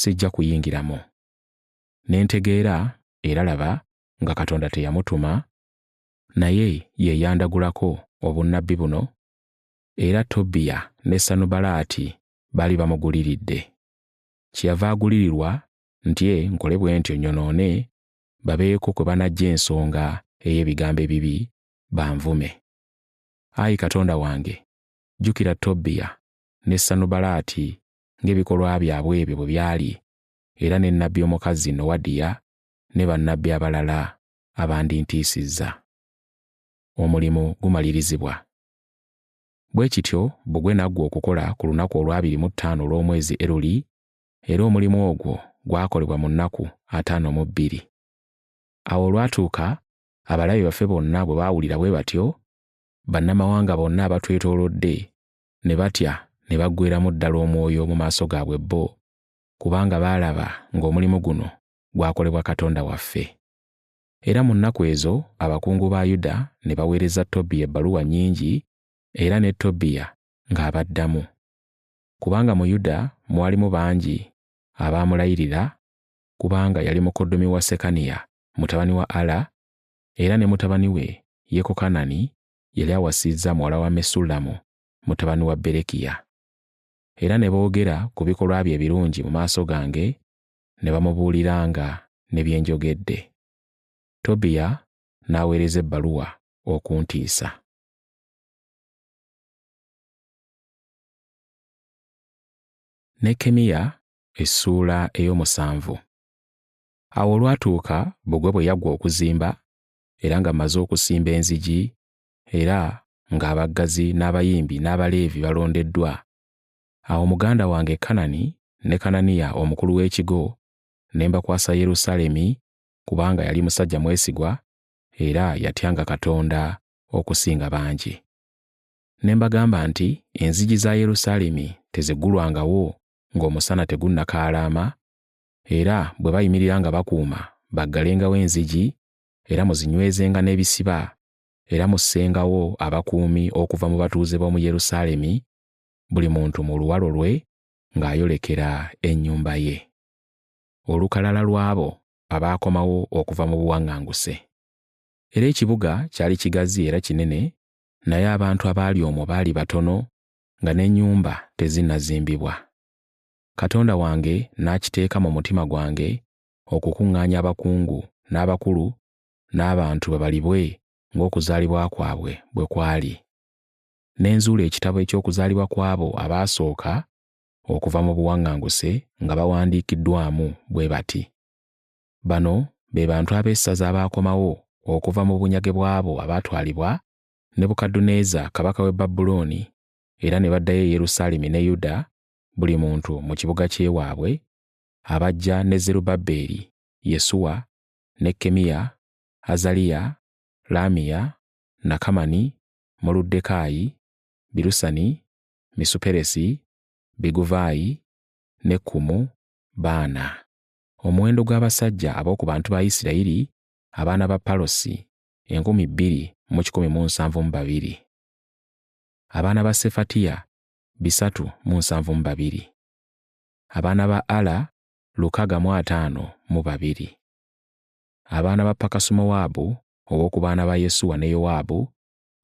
Sijja kuyingiramu. Ne ntegeera, era laba, nga Katonda teyamutuma, naye ye yandagulako obunnabbi buno, era Tobiya ne Sanubalaati baali bamuguliridde. Kyeyava agulirirwa ntye nkole bwe ntyo nnyonoone, babeeko kwe banaggya ensonga ey'ebigambo ebibi, banvume. Ayi Katonda wange, jjukira Tobiya ne Sanubalaati ng'ebikolwa byabwe ebyo bwe byali, era ne nnabbi omukazi Nowadiya ne bannabbi abalala abandintiisizza. Omulimu gumalirizibwa. Bwe kityo bbugwe n'aggwa okukola ku lunaku olw'abiri mu ttaano olw'omwezi Eruli, era omulimu ogwo gwakolebwa mu nnaku 52. Awo olwatuuka abalabe baffe bonna bwe baawulira bwe batyo, bannamawanga bonna abatwetoolodde ne batya ne baggweeramu ddala omwoyo mu maaso gaabwe bo, kubanga baalaba ng'omulimu guno gwakolebwa Katonda waffe. Era mu nnaku ezo abakungu ba Yuda ne baweereza Tobiya ebbaluwa nnyingi, era ne Tobiya ng'abaddamu. Kubanga mu Yuda mwalimu bangi abaamulayirira, kubanga yali mukoddomi wa Sekaniya mutabani wa Ala, era ne mutabani we Yekokanani yali awasizza muwala wa Mesullamu mutabani wa Berekiya. Era ne boogera ku bikolwa bye ebirungi mu maaso gange, ne bamubuuliranga ne bye njogedde. Tobiya n'aweereza ebbaluwa okuntiisa. Nekkemiya essuula ey'omusanvu. Awo olwatuuka bbugwe bwe yaggwa okuzimba, era nga mmaze okusimba enzigi, era ng'abaggazi n'abayimbi n'Abaleevi balondeddwa, awo muganda wange Kanani ne Kananiya omukulu w'ekigo ne mbakwasa Yerusaalemi kubanga yali musajja mwesigwa era yatyanga Katonda okusinga bangi. Ne mbagamba nti enzigi za Yerusaalemi teziggulwangawo ng'omusana tegunnakaalaama, era bwe bayimirira nga bakuuma baggalengawo enzigi era muzinywezenga n'ebisiba, era mussengawo abakuumi okuva mu batuuze b'omu Yerusaalemi, buli muntu mu luwalo lwe ng'ayolekera ennyumba ye. Olukalala lw'abo abaakomawo okuva mu buwaŋŋanguse. Era ekibuga kyali kigazi era kinene, naye abantu abaali omwo baali batono nga n'ennyumba tezinnazimbibwa. Katonda wange n'akiteeka mu mutima gwange okukuŋŋaanya abakungu n'abakulu n'abantu babalibwe ng'okuzaalibwa kwabwe bwe kwali. Ne nzuula ekitabo eky'okuzaalibwa kw'abo abaasooka okuva mu buwaŋŋanguse nga bawandiikiddwamu bwe bati. Bano be bantu ab'essaza abaakomawo okuva mu bunyage bw'abo abaatwalibwa Nebukadduneeza kabaka w'e Babulooni era ne baddayo e Yerusaalemi ne Yuda buli muntu mu kibuga ky'ewaabwe, abajja ne Zerubbaberi, Yesuwa, Nekkemiya, Azaliya, Laamiya, Nakamani, Moluddekaayi, Birusani, Misuperesi, Biguvaayi, Nekumu, Baana. Omuwendo gw'abasajja ab'oku bantu ba Isirayiri, abaana ba Palosi, 2,172. Abaana ba Sefatiya, 372. Abaana ba Ala, 652. Abaana ba Pakasumowaabu ow'oku baana ba Yesuwa ne Yowaabu,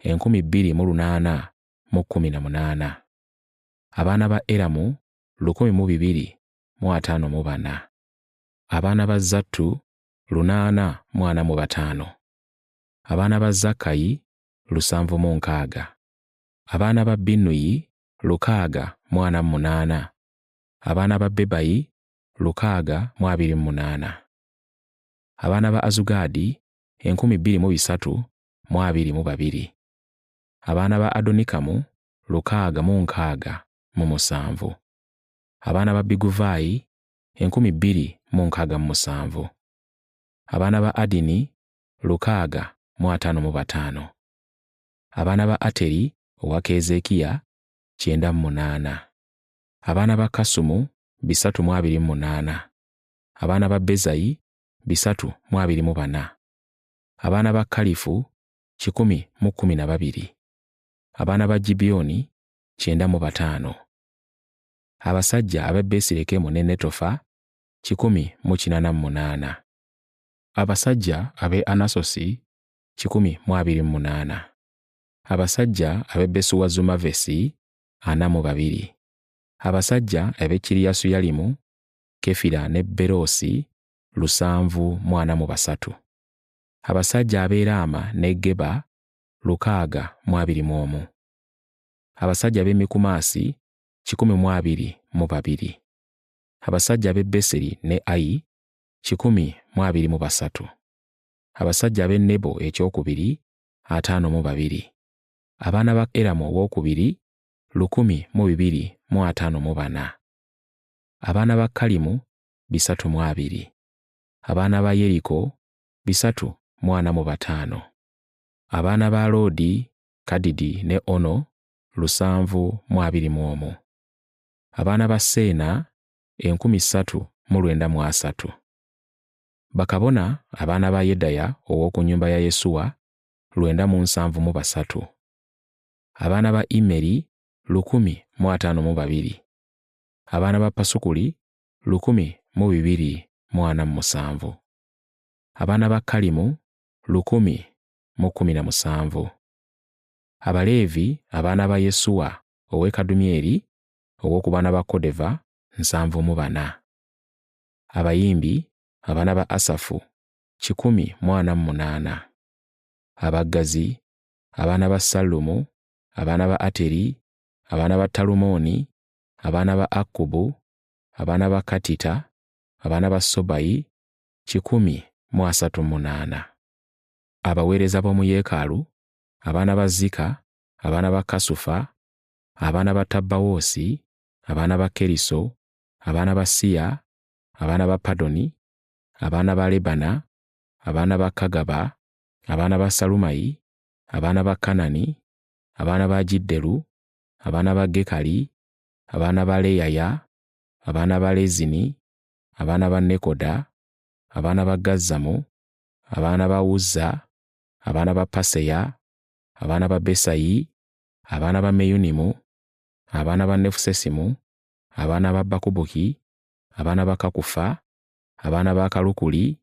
2,818. Abaana ba Eramu, 1,254. Abaana ba Zattu, 845. Abaana ba Zakkayi, 760. Abaana ba Binnuyi, 648. Abaana ba Bebayi, 628. Abaana ba Azugaadi, 2,322. Abaana ba Adonikamu, 667. Abaana ba Biguvaayi, 2,067. Abaana ba Adini, 655. Abaana ba Ateri owa Keezeekiya, 98. Abaana ba Kasumu, 328. Abaana ba Bezayi, 324. Abaana ba Kalifu, 112. Abaana ba Gibyoni, 95. Abasajja ab'e Besirekemu ne Netofa, 188. Abasajja ab'e Anasosi, 128. Abasajja ab'e Besuwazumavesi, 42. Abasajja ab'e Kiriyasuyalimu, Kefira ne Beroosi, 743. Abasajja ab'e Laama ne Geba, 621. Abasajja ab'e Mikumaasi, 122. Abasajja ab'e Beseri ne Ayi, 123. Abasajja ab'e Nebo ekyokubiri, 52. Abaana ba Eramu owookubiri, 1,254. Abaana ba Kalimu, 320. Abaana ba Yeriko, 345. Abaana ba Loodi, Kadidi ne Ono, 721. Abaana ba Seena, 3,930. Bakabona, abaana ba Yedaya ow'oku nnyumba ya Yesuwa, 973. Abaana ba Immeri, 1,052. Abaana ba Pasukuli, 1,247. Abaana ba Kalimu, 1,017. Abaleevi, abaana ba Yesuwa ow'e Kadumyeri, ow'oku baana ba Kodeva, 74. Abayimbi, abaana ba Asafu, 148. Abaggazi, abaana ba Sallumu, abaana ba Ateri, abaana ba Talumooni, abaana ba Akkubu, abaana ba Katita, abaana ba Sobayi, 138. Abaweereza b'omu yeekaalu, abaana ba Zika, abaana ba Kasufa, abaana ba Tabbawoosi, abaana ba Keriso, abaana ba Siya, abaana ba Padoni, abaana ba Lebana, abaana ba Kagaba, Abaana ba Salumayi, abaana ba Kanani, abaana ba Giddelu, abaana ba Gekali, abaana ba Leyaya, abaana ba Lezini, abaana ba Nekoda, abaana ba Gazzamu, abaana ba Uzza, abaana ba Paseya, abaana ba Besayi, abaana ba Meyunimu, abaana ba Nefusesimu, abaana ba Bakubuki, abaana ba Kakufa, abaana ba Kalukuli,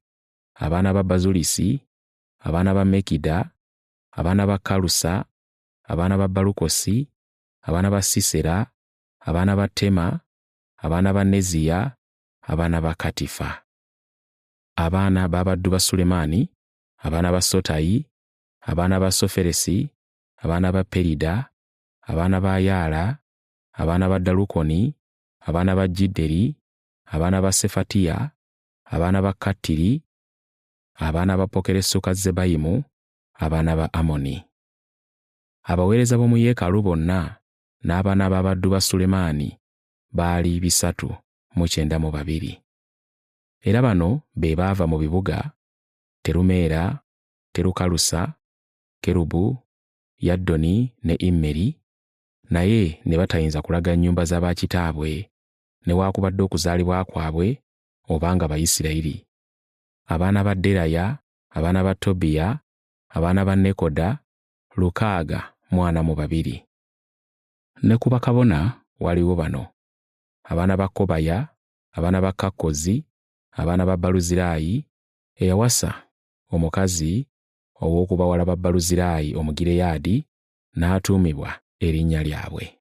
abaana ba Bazulisi, abaana ba Mekida, abaana ba Kalusa, abaana ba Balukosi, abaana ba Sisera, abaana ba Tema, abaana ba Neziya, abaana ba Katifa. Abaana b'abaddu ba Sulemaani, abaana ba Sotayi, abaana ba Soferesi, abaana ba Perida, abaana ba Yaala, abaana ba Dalukoni, abaana ba Gidderi, abaana ba Sefatiya, abaana ba Kattiri, abaana ba Pokeresuka-Zebayimu, abaana ba Amoni. Abaweereza b'omu yeekaalu bonna n'abaana b'abaddu ba Sulemaani baali 392. Era bano be baava mu bibuga Terumeera, Terukalusa, Kerubu, Yaddoni ne Immeri, naye ne batayinza kulaga nnyumba za bakitaabwe newaakubadde okuzaalibwa kwabwe obanga Bayisirayiri. Abaana ba Deraya, abaana ba Tobiya, abaana ba Nekoda, 642. Ne ku bakabona waliwo bano: abaana ba Kobaya, abaana ba Kakkozi, abaana ba Baluzirayi, eyawasa omukazi ow'oku bawala ba Baluzirayi Omugireyaadi, n'atuumibwa erinnya lyabwe.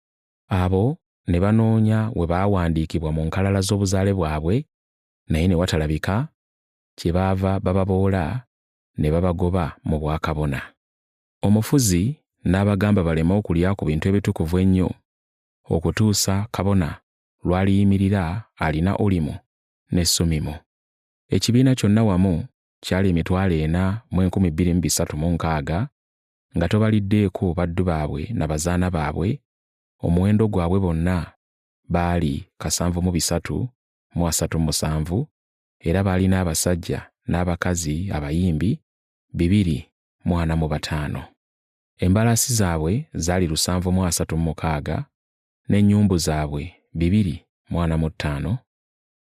Abo ne banoonya we baawandiikibwa mu nkalala z'obuzaale bwabwe, naye ne watalabika, kyebaava bababoola ne babagoba mu bwakabona. Omufuzi n'abagamba baleme okulya ku bintu ebitukuvu ennyo okutuusa kabona lw'aliyimirira alina Ulimu ne Sumimu. Ekibiina kyonna wamu kyali 4,236, nga tobaliddeeko baddu baabwe na bazaana baabwe. Omuwendo gwabwe bonna baali 7337, era baalina abasajja n'abakazi abayimbi 245. Embalaasi zaabwe zaali 736, n'ennyumbu zaabwe 245,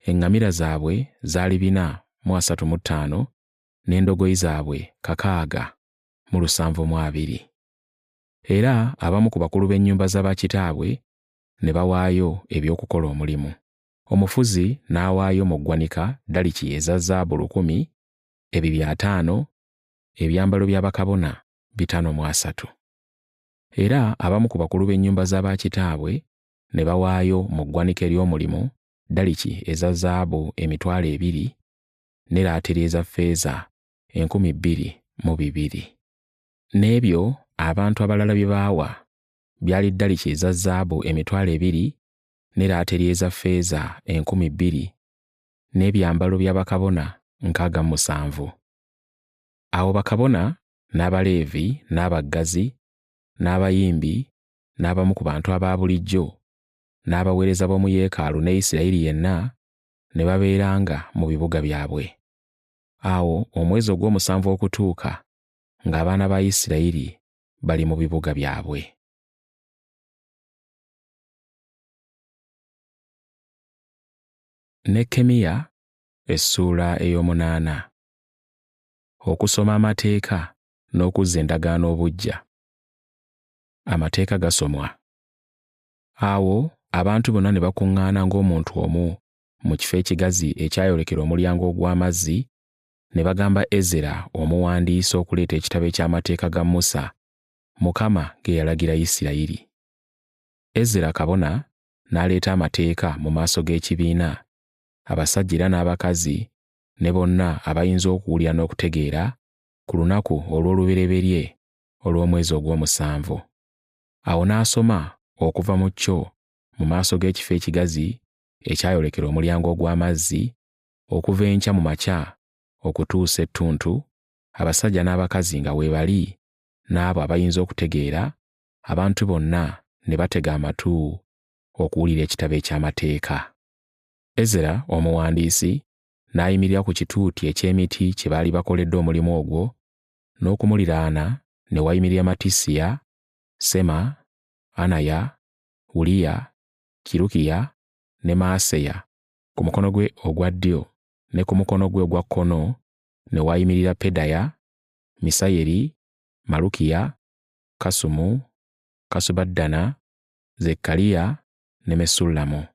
eŋŋamira zaabwe zaali 435, n'endogoyi zaabwe 672. Era abamu ku bakulu b'ennyumba za bakitaabwe ne bawaayo eby'okukola omulimu. Omufuzi n'awaayo mu ggwanika daliki eza zaabu 1,000, ebibya 5, ebyambalo bya bakabona 530. Era abamu ku bakulu b'ennyumba za bakitaabwe ne bawaayo mu ggwanika ery'omulimu daliki eza zaabu 2,000 ne laatiri eza ffeeza 2,200. N'ebyo abantu abalala bye baawa byali daliki eza zaabu 2,000 ne laatiri eza ffeeza 2,000 n'ebyambalo bya bakabona 67. Awo bakabona n'Abaleevi n'abaggazi n'abayimbi n'abamu ku bantu aba bulijjo n'abaweereza b'omu yeekaalu ne Isirayiri yenna ne babeeranga mu bibuga byabwe. Awo omwezi ogw'omusanvu okutuuka ng'abaana ba Isirayiri bali mu bibuga byabwe. Nekkemiya essuula 8. Okusoma amateeka n'okuzza endagaano obuggya. Amateeka gasomwa. Awo abantu bonna ne bakuŋŋaana ng'omuntu omu mu kifo ekigazi ekyayolekera omulyango ogw'amazzi, ne bagamba Ezera omuwandiisi okuleeta ekitabo eky'amateeka ga Musa, Mukama ge yalagira Isirayiri. Ezera kabona n'aleeta amateeka mu maaso g'ekibiina, abasajja era n'abakazi ne bonna abayinza okuwulira n'okutegeera, ku lunaku olw'olubereberye olw'omwezi ogw'omusanvu. Awo n'asoma okuva mu kyo mu maaso g'ekifo ekigazi ekyayolekera omulyango ogw'amazzi, okuva enkya mu makya okutuusa ettuntu, abasajja n'abakazi nga weebali n'abo abayinza okutegeera, abantu bonna ne batega amatu okuwulira ekitabo eky'amateeka. Ezera omuwandiisi n'ayimirira ku kituuti eky'emiti kye baali bakoledde omulimu ogwo, N'okumuliraana ne wayimirira Mattisiya, Sema, Anaya, Uliya, Kirukiya ne Maaseya ku mukono gwe ogwa ddyo ne ku mukono gwe ogwa kkono ne wayimirira Pedaya, Misayeri, Malukiya, Kasumu, Kasubaddana, Zekkaliya ne Mesullamu.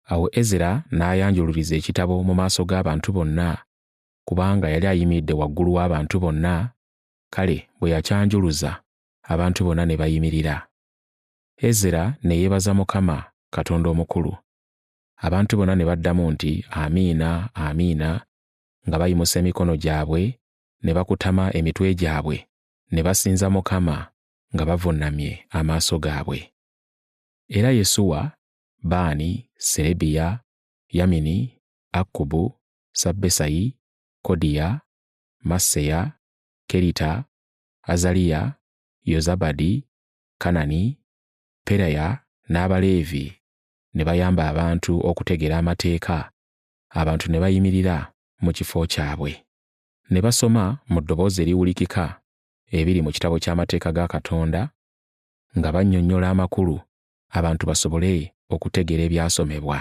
Awo Ezera n'ayanjululiza ekitabo mu maaso g'abantu bonna, kubanga yali ayimiridde waggulu w'abantu bonna, kale bwe yakyanjuluza abantu bonna ne bayimirira. Ezera ne yeebaza Mukama, Katonda omukulu. Abantu bonna ne baddamu nti, Amiina, Amiina, nga bayimusa emikono gyabwe, ne bakutama emitwe gyabwe, ne basinza Mukama nga bavunnamye amaaso gaabwe. Era Yesuwa, Baani, Serebiya, Yamini, Akkubu, Sabbesayi, Kodiya, Maseya, Kerita, Azaliya, Yozabadi, Kanani, Peraya n'Abaleevi ne bayamba abantu okutegeera amateeka, abantu ne bayimirira mu kifo kyabwe. Ne basoma mu ddoboozi eriwulikika ebiri mu kitabo ky'amateeka ga Katonda, nga bannyonnyola amakulu abantu basobole okutegeera ebyasomebwa.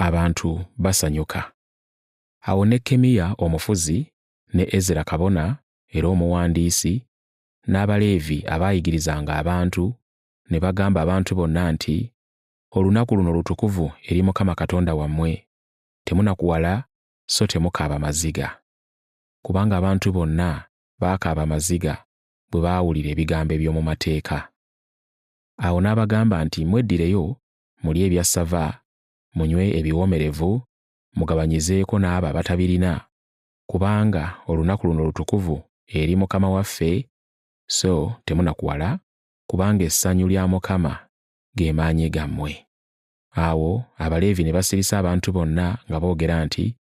Abantu basanyuka. Awo Nekkemiya omufuzi ne Ezera kabona era omuwandiisi n'Abaleevi abaayigirizanga abantu ne bagamba abantu bonna nti, Olunaku luno lutukuvu eri Mukama Katonda wammwe, temunakuwala so temukaaba maziga. Kubanga abantu bonna baakaaba amaziga bwe baawulira ebigambo eby'omu mateeka. Awo n'abagamba nti, Mweddireyo mulye ebyassava, munywe ebiwoomerevu, mugabanyizeeko n'abo abatabirina, kubanga olunaku luno lutukuvu eri Mukama waffe, so temunakuwala, kubanga essanyu lya Mukama ge maanyi gammwe. Awo Abaleevi ne basirisa abantu bonna nga boogera nti,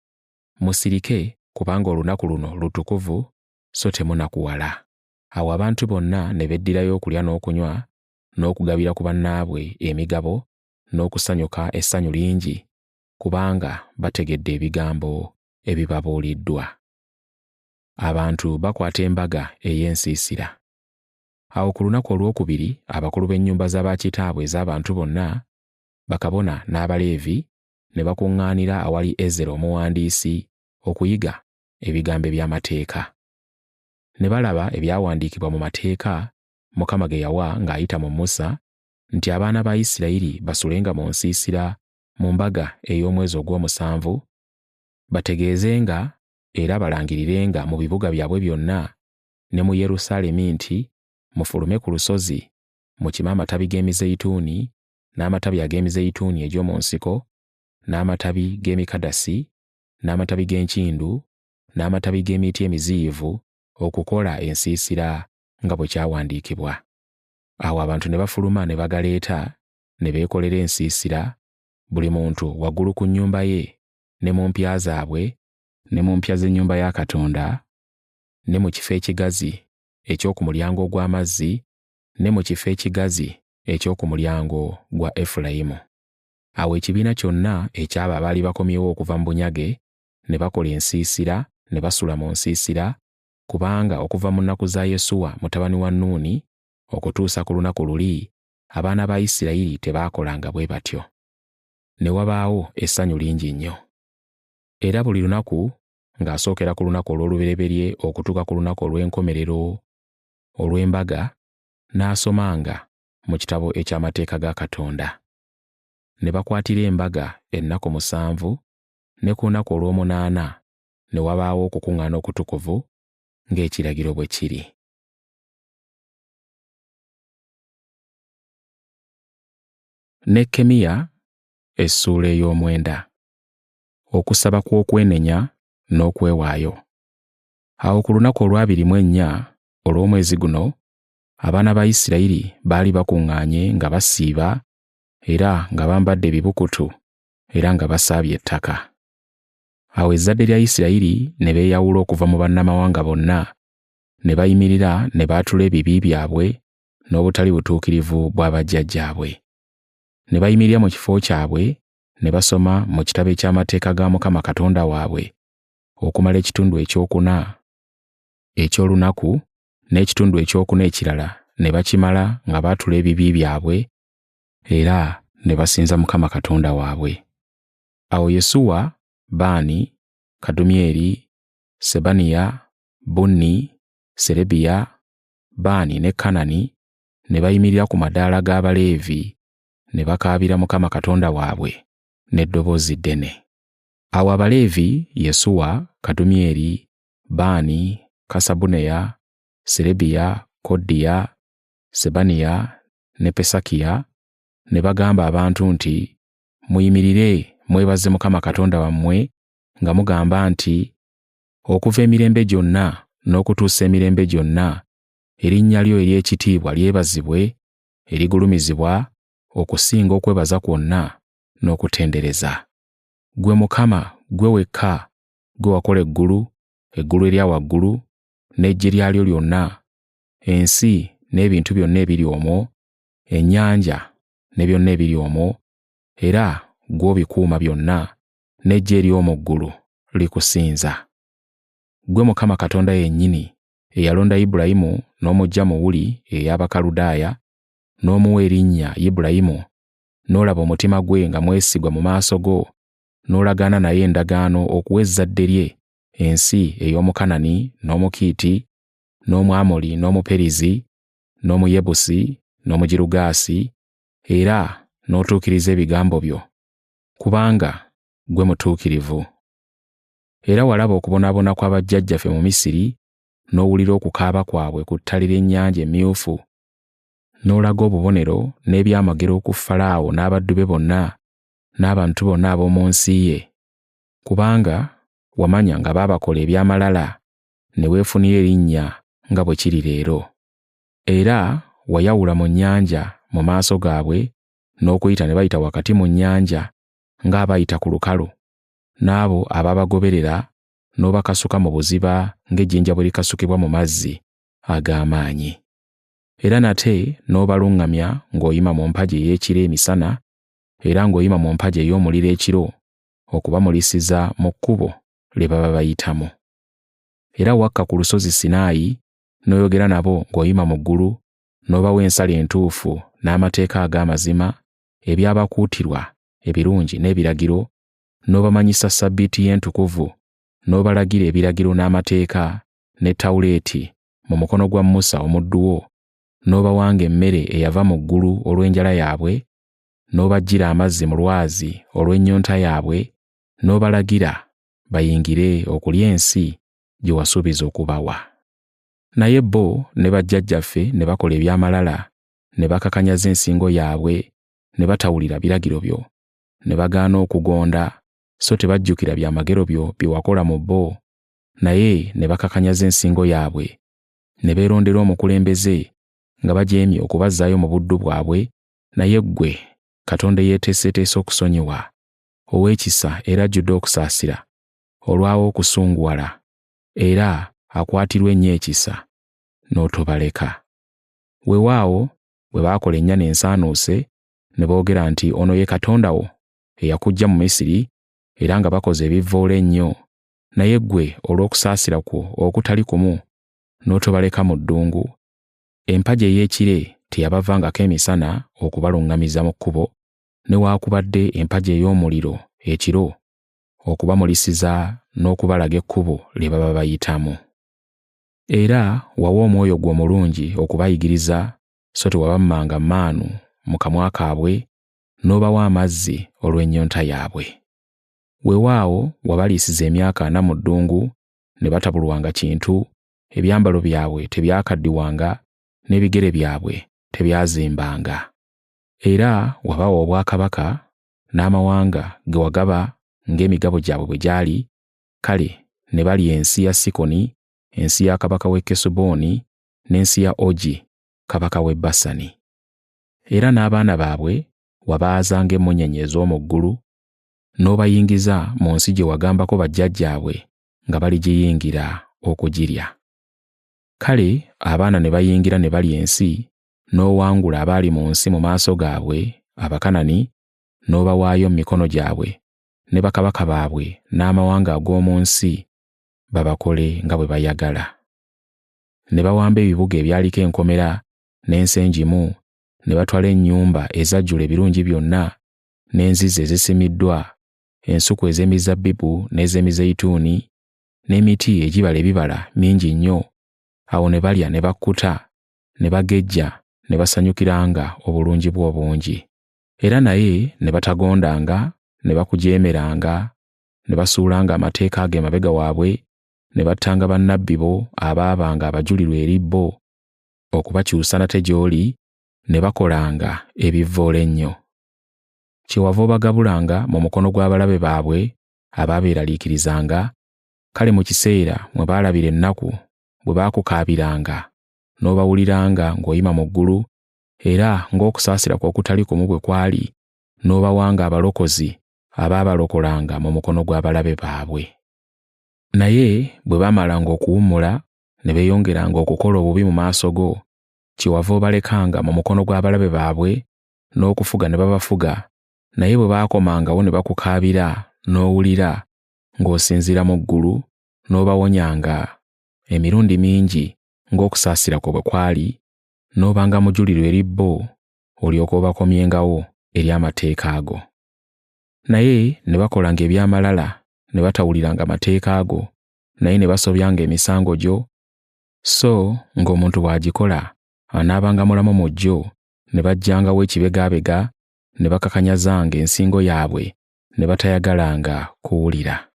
Musirike, kubanga olunaku luno lutukuvu, so temunakuwala. Awo abantu bonna ne beddirayo okulya n'okunywa, n'okugabira ku bannaabwe emigabo, n'okusanyuka essanyu lingi, kubanga bategedde ebigambo ebibabuuliddwa. Abantu bakwata embaga ey'ensiisira. Awo ku lunaku olwokubiri abakulu b'ennyumba za bakitaabwe ez'abantu bonna, bakabona n'Abaleevi ne bakuŋŋaanira awali Ezera omuwandiisi okuyiga ebigambo eby'amateeka. Ne balaba ebyawandiikibwa mu mateeka Mukama ge yawa ng'ayita mu Musa nti abaana ba Isirayiri basulenga mu nsiisira mu mbaga ey'omwezi ogw'omusanvu, bategeezenga era balangirirenga mu bibuga byabwe byonna ne mu Yerusaalemi nti, Mufulume ku lusozi, mukime amatabi g'emizeyituuni n'amatabi ag'emizeyituuni egy'omu nsiko, n'amatabi g'emikadasi, n'amatabi g'enkindu, n'amatabi g'emiti emiziyivu okukola ensiisira nga bwe kyawandiikibwa. Awo abantu ne bafuluma ne bagaleeta, ne beekolera ensiisira, buli muntu waggulu ku nnyumba ye, ne mu mpya zaabwe, ne mu mpya z'ennyumba ya Katonda, ne mu kifo ekigazi eky'oku mulyango ogw'amazzi, ne mu kifo ekigazi eky'oku mulyango gwa Efulayimu. Awo ekibiina kyonna eky'abo abaali bakomyewo okuva mu bunyage ne bakola ensiisira ne basula mu nsiisira, kubanga okuva mu nnaku za Yesuwa mutabani wa Nuuni okutuusa ku lunaku luli abaana ba Isirayiri tebaakolanga bwe batyo. Ne wabaawo essanyu lingi nnyo. Era buli lunaku ng'asookera ku lunaku olw'olubereberye okutuuka ku lunaku olw'enkomerero olw'embaga, n'asomanga mu kitabo eky'amateeka ga Katonda. Ne bakwatira embaga ennaku 7, ne ku lunaku olw'omunaana ne wabaawo okukuŋŋaana okutukuvu ng'ekiragiro bwe kiri. Nekkemiya essuula ey'omwenda. Okusaba kw'okwenenya n'okwewaayo. Awo ku lunaku olw'abiri mu ennya olw'omwezi guno, abaana ba Isirayiri baali bakuŋŋaanye nga basiiba era nga bambadde ebibukutu era nga basaabye ettaka. Awo ezzadde lya Isirayiri ne beeyawula okuva mu bannamawanga bonna, ne bayimirira ne baatula ebibi byabwe n'obutali butuukirivu bwa bajjajjaabwe. Ne bayimirira mu kifo kyabwe ne basoma mu kitabo eky'amateeka ga Mukama Katonda waabwe okumala ekitundu ekyokuna eky'olunaku n'ekitundu ekyokuna ekirala ne bakimala nga baatula ebibi byabwe era ne basinza Mukama Katonda waabwe. Awo Yesuwa, Baani, Kadumyeri, Sebaniya, Bunni, Serebiya, Baani ne Kanani ne bayimirira ku madaala g'Abaleevi ne bakaabira Mukama Katonda waabwe n'eddoboozi ddene. Awo Abaleevi Yesuwa, Kadumyeri, Baani, Kasabuneya, Serebiya, Kodiya, Sebaniya ne Pesakiya ne bagamba abantu nti, “Muyimirire mwebaze Mukama Katonda wammwe nga mugamba nti, Okuva emirembe gyonna n'okutuusa emirembe gyonna erinnya lyo ery'ekitiibwa lyebazibwe, erigulumizibwa okusinga okwebaza kwonna n'okutendereza. Ggwe Mukama, ggwe wekka, ggwe wakola eggulu, eggulu erya waggulu, n'eggye lyalyo lyonna, ensi n'ebintu byonna ebiri omwo, ennyanja ne byonna ebiri omwo, era ggwe obikuuma byonna, n'eggye ery'omu ggulu likusinza. Ggwe Mukama Katonda yennyini eyalonda Ibulayimu n'omuggya mu Uli ey'Abakaludaaya, n'omuwa erinnya Ibulayimu, n'olaba omutima gwe nga mwesigwa mu maaso go, n'olagaana naye endagaano okuwa ezzadde lye ensi ey'Omukanani n'Omukiiti n'Omwamoli n'Omuperizi n'Omuyebusi n'Omugirugaasi, era n'otuukiriza ebigambo byo, kubanga ggwe mutuukirivu. Era walaba okubonaabona kwa bajjajjaffe mu Misiri, n'owulira okukaaba kwabwe ku ttale ly'Ennyanja Emyufu, n'olaga obubonero n'ebyamagero ku Falaawo n'abaddu be bonna n'abantu bonna ab'omu nsi ye, kubanga wamanya nga baabakola eby'amalala ne weefunira erinnya nga bwe kiri leero. Era wayawula mu nnyanja mu maaso gaabwe n'okuyita ne bayita wakati mu nnyanja ng'abayita ku lukalu, n'abo abaabagoberera n'obakasuka mu buziba ng'ejjinja bwe likasukibwa mu mazzi ag'amaanyi. Era nate n'obaluŋŋamya ng'oyima mu mpagi ey'ekire emisana era ng'oyima mu mpagi ey'omuliro ekiro okubamulisiza mu kkubo lye baba bayitamu. Era wakka ku lusozi Sinaayi n'oyogera nabo ng'oyima mu ggulu n'obawa ensala entuufu n'amateeka ag'amazima ebyabakuutirwa ebirungi n'ebiragiro n'obamanyisa ssabbiiti ye entukuvu n'obalagira ebiragiro n'amateeka ne Tawuleeti mu mukono gwa Musa omuddu wo, n'obawanga emmere eyava mu ggulu olw'enjala yaabwe, n'obaggyira amazzi mu lwazi olw'ennyonta yaabwe, n'obalagira bayingire okulya ensi gye wasuubiza okubawa. Naye bo ne bajjajjaffe ne bakola eby'amalala, ne bakakanyaza ensingo yaabwe, ne batawulira biragiro byo, ne bagaana okugonda, so tebajjukira byamagero byo bye wakola mu bo, naye ne bakakanyaza ensingo yaabwe, ne beerondera omukulembeze nga bajeemye okubazzaayo mu buddu bwabwe, naye ggwe Katonda eyeeteeseteese okusonyiwa, ow'ekisa era ajjudde okusaasira, olwawo okusunguwala, era akwatirwa ennyo ekisa, n'otobaleka. Weewaawo bwe baakola ennyana ensaanuuse ne boogera nti, Ono ye Katonda wo eyakuggya mu Misiri, era nga bakoze ebivvoola ennyo, naye ggwe olw'okusaasira kwo okutali kumu n'otobaleka mu ddungu. Empagi ey'ekire teyabavangako emisana okubaluŋŋamiza mu kkubo, newaakubadde empagi ey'omuliro ekiro okubamulisiza n'okubalaga ekkubo lye baba bayitamu. Era wawa omwoyo gwo omulungi okubayigiriza, so tewabammanga maanu mu kamwa kaabwe, n'obawa amazzi olw'ennyonta yaabwe. Weewaawo wabaliisiza emyaka ana mu ddungu, ne batabulwanga kintu, ebyambalo byabwe tebyakaddiwanga, n'ebigere byabwe tebyazimbanga. Era wabawa obwakabaka n'amawanga ge wagaba ng'emigabo gyabwe bwe gyali, kale ne balya ensi ya Sikoni, ensi ya kabaka w'e Kesuboni, n'ensi ya Ogi kabaka w'e Basani. Era n'abaana baabwe wabaaza ng'emmunyeenye ez'omu ggulu, n'obayingiza mu nsi gye wagambako bajjajjaabwe nga baligiyingira okugirya. Kale abaana ne bayingira ne balya ensi, n'owangula abaali mu nsi mu maaso gaabwe, Abakanani, n'obawaayo mu mikono gyabwe, ne bakabaka baabwe n'amawanga ag'omu nsi babakole nga bwe bayagala. Ne bawamba ebibuga ebyaliko enkomera n'ensi engimu, ne batwala ennyumba ezajjula ebirungi byonna, n'enzizi ezisimiddwa, ensuku ez'emizabbibu n'ez'emizeyituuni, n'emiti egibala ebibala mingi nnyo. Awo ne balya ne bakkuta, ne bagejja ne basanyukiranga obulungi bwo obungi. Era naye ne batagondanga, ne bakujeemeranga, ne basuulanga amateeka go emabega waabwe, ne battanga bannabbi bo abaabanga abajulirwa eri bo okubakyusa nate gy'oli, ne bakolanga ebivvoola ennyo. Kyewava obagabulanga mu mukono gw'abalabe baabwe abaabeeraliikirizanga, kale mu kiseera mwe baalabira ennaku bwe baakukaabiranga, n'obawuliranga ng'oyima mu ggulu, era ng'okusaasira kwo okutali kumu bwe kwali, n'obawanga abalokozi abaabalokolanga mu mukono gw'abalabe baabwe. Naye bwe baamalanga okuwummula ne beeyongeranga okukola obubi mu maaso go, kyewava obalekanga mu mukono gw'abalabe baabwe n'okufuga ne babafuga, naye bwe baakomangawo ne bakukaabira n'owulira ng'osinziira mu ggulu n'obawonyanga emirundi mingi ng'okusaasira kwo bwe kwali, n'obanga mujulirwa eri bo olyoke obakomyengawo eri amateeka ago. Naye ne bakolanga eby'amalala ne batawuliranga mateeka ago, naye ne basobyanga emisango gyo, so ng'omuntu bw'agikola anaabanga mulamu mu gyo, ne baggyangawo ekibegabega ne bakakanyazanga ensingo yaabwe ne batayagalanga kuwulira.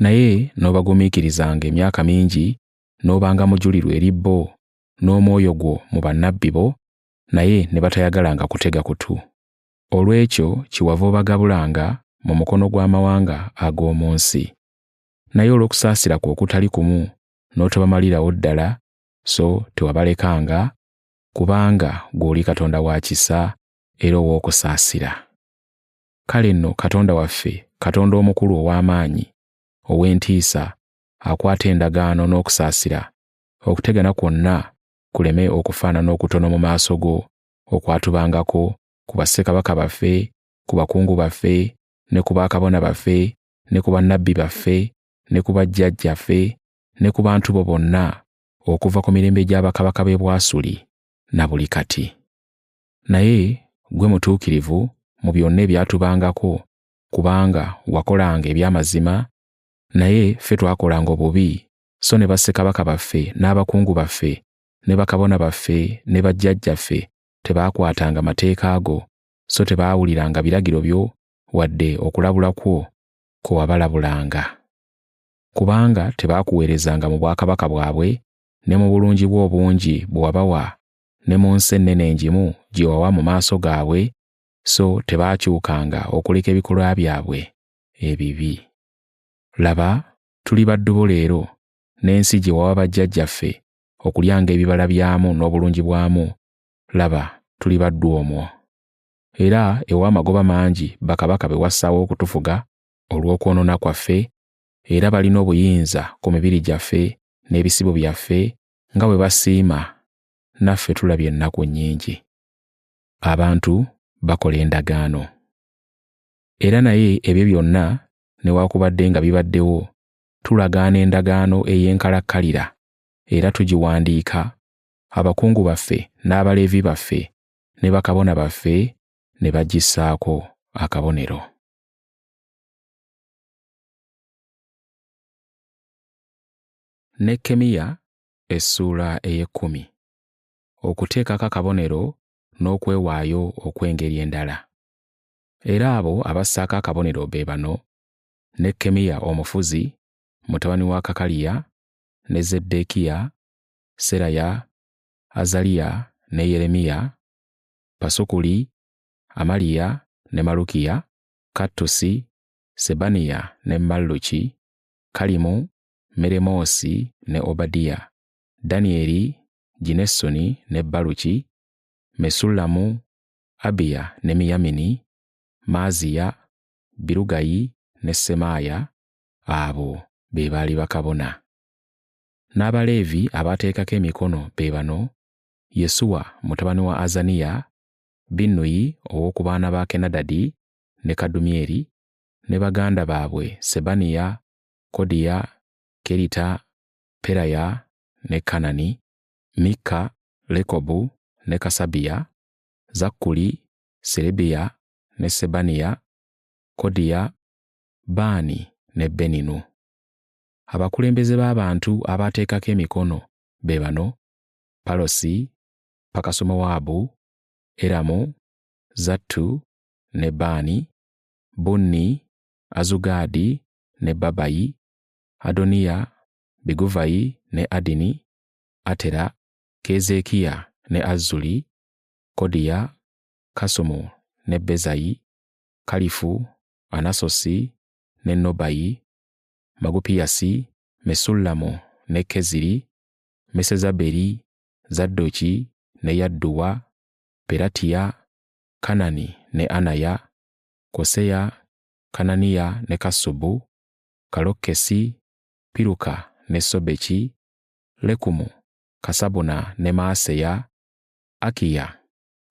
Naye n'obagumiikirizanga emyaka mingi, n'obanga mujulirwa eri bo n'omwoyo gwo mu bannabbi bo, naye ne batayagalanga kutega kutu. Olw'ekyo kyewava obagabulanga mu mukono gw'amawanga ag'omu nsi. Naye olw'okusaasira kwo okutali kumu n'otobamalirawo ddala, so tewabalekanga, kubanga ggwe oli Katonda wa kisa era ow'okusaasira. Kale nno Katonda waffe, Katonda omukulu ow'amaanyi, ow'entiisa, akwata endagaano n'okusaasira, okutegana kwonna kuleme okufaanana okutono mu maaso go okwatubangako ku bassekabaka baffe, ku bakungu baffe, ne ku bakabona baffe, ne ku bannabbi baffe, ne ku bajjajjaffe, ne ku bantu bo bonna, okuva ku mirembe gya bakabaka b'e Bwasuli na buli kati. Naye ggwe mutuukirivu mu byonna ebyatubangako, kubanga wakolanga eby'amazima, naye ffe twakolanga obubi, so ne bassekabaka baffe n'abakungu baffe ne bakabona baffe ne bajjajjaffe tebaakwatanga mateeka go, so tebaawuliranga biragiro byo wadde okulabula kwo kwe wabalabulanga. Kubanga tebaakuweerezanga mu bwakabaka bwabwe ne mu bulungi bwo obungi bwe wabawa ne mu nsi ennene engimu gye wawa mu maaso gaabwe, so tebaakyukanga okuleka ebikolwa byabwe ebibi. Laba, tuli baddu bo leero, n'ensi gye wawa bajjajjaffe okulyanga ebibala byamu n'obulungi bwamu, laba, tuli baddu omwo. Era ewa amagoba mangi bakabaka be wassaawo okutufuga olw'okwonoona kwaffe, era balina obuyinza ku mibiri gyaffe n'ebisibo byaffe nga bwe basiima, naffe tulabye ennaku nnyingi. Abantu bakola endagaano. Era naye ebyo byonna newaakubadde nga bibaddewo, tulagaana endagaano ey'enkalakkalira era tugiwandiika, abakungu baffe n'Abaleevi baffe ne bakabona baffe ne bagissaako akabonero. Nekkemiya essuula ey'ekkumi. Okuteekako akabonero n'okwewaayo okw'engeri endala. Era abo abassaako akabonero be bano: Nekkemiya omufuzi, mutabani wa Kakaliya, ne Zeddeekiya, Seraya, Azaliya ne Yeremiya, Pasukuli, Amaliya ne Malukiya, Kattusi, Sebaniya ne Malluki, Kalimu, Meremoosi ne Obadiya, Danyeri, Ginesoni ne Baluki, Mesullamu, Abiya ne Miyamini, Maaziya, Birugayi ne Semaaya, abo be baali bakabona. N'Abaleevi abaateekako emikono be bano: Yesuwa mutabani wa Azaniya, Binnuyi ow'oku baana ba Kenadadi ne Kadumyeri, ne baganda baabwe Sebaniya, Kodiya, Kerita, Peraya ne Kanani, Mikka, Lekobu ne Kasabiya, Zakkuli, Serebiya ne Sebaniya, Kodiya, Baani ne Beninu. Abakulembeze b'abantu abaateekako emikono be bano: Palosi, Pakasumowaabu, Eramu, Zattu ne Baani, Bunni, Azugaadi ne Babayi, Adoniya, Biguvayi ne Adini, Atera, Keezeekiya ne Azzuli, Kodiya, Kasumu ne Bezayi, Kalifu, Anasosi ne Nobayi, Magupiyasi, Mesullamu ne Keziri, Mesezaberi, Zaddoki ne Yadduwa, Peratiya, Kanani ne Anaya, Koseya, Kananiya ne Kasubu, Kalokesi, Piruka ne Sobeki, Lekumu, Kasabuna ne Maaseya, Akiya,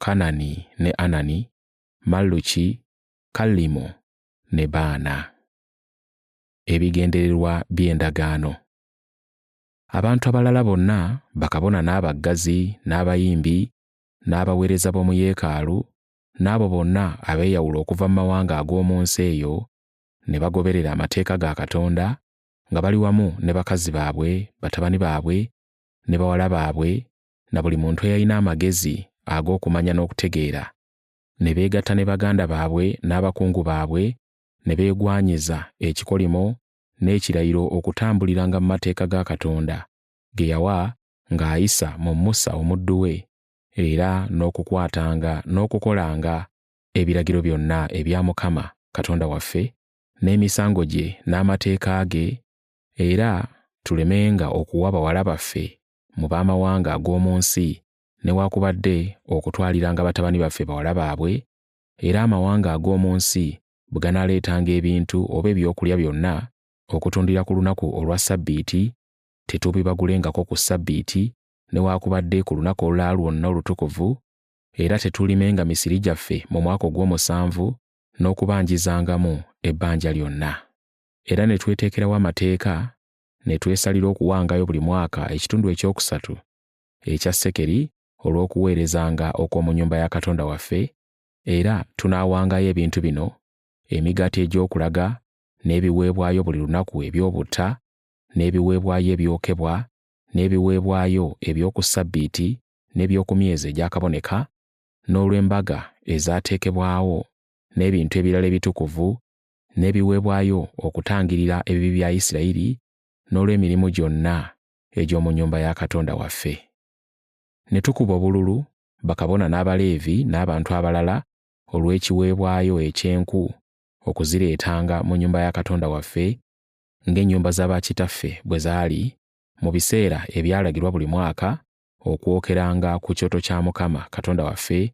Kanani ne Anani, Malluki, Kallimu ne Baana. Ebigendererwa by'endagaano. Abantu abalala bonna, bakabona n'abaggazi, n'abayimbi, n'abaweereza b'omu yeekaalu, n'abo bonna abeeyawula okuva mu mawanga ag'omu nsi eyo ne bagoberera amateeka ga Katonda, nga bali wamu ne bakazi baabwe, batabani baabwe, ne bawala baabwe, na buli muntu eyalina amagezi ag'okumanya n'okutegeera, ne beegatta ne baganda baabwe n'abakungu baabwe, ne beegwanyiza ekikolimo n'ekirayiro okutambuliranga mu mateeka ga Katonda ge yawa ng'ayisa mu Musa omuddu we, era n'okukwatanga n'okukolanga ebiragiro byonna ebya Mukama Katonda waffe, n'emisango gye n'amateeka ge, era tulemenga okuwa bawala baffe mu b'amawanga ag'omu nsi, newaakubadde okutwaliranga batabani baffe bawala baabwe, era amawanga ag'omu nsi bwe ganaaleetanga ebintu oba ebyokulya byonna okutundira ku lunaku olwa Ssabbiiti, tetuubibagulengako ku Ssabbiiti, newaakubadde ku lunaku olulala lwonna olutukuvu, era tetuulimenga misiri gyaffe mu mwaka ogw'omusanvu n'okubanjizangamu ebbanja lyonna. Era ne tweteekerawo amateeka, ne twesalira okuwangayo buli mwaka ekitundu ekyokusatu ekya sekeri olw'okuweerezanga okw'omu nnyumba ya Katonda waffe, era tunaawangayo ebintu bino: emigaati egy'okulaga, n'ebiweebwayo buli lunaku eby'obutta, n'ebiweebwayo ebyokebwa, n'ebiweebwayo eby'oku Ssabbiiti, n'eby'oku myezi egyakaboneka, n'olw'embaga ezaateekebwawo, n'ebintu ebirala ebitukuvu, n'ebiweebwayo okutangirira ebibi bya Isirayiri, n'olw'emirimu gyonna egy'omu nnyumba ya Katonda waffe. Ne tukuba obululu, bakabona n'Abaleevi n'abantu abalala olw'ekiweebwayo eky'enku okuzireetanga mu nnyumba ya Katonda waffe, ng'ennyumba za bakitaffe bwe zaali, mu biseera ebyalagirwa buli mwaka, okwokeranga ku kyoto kya Mukama Katonda waffe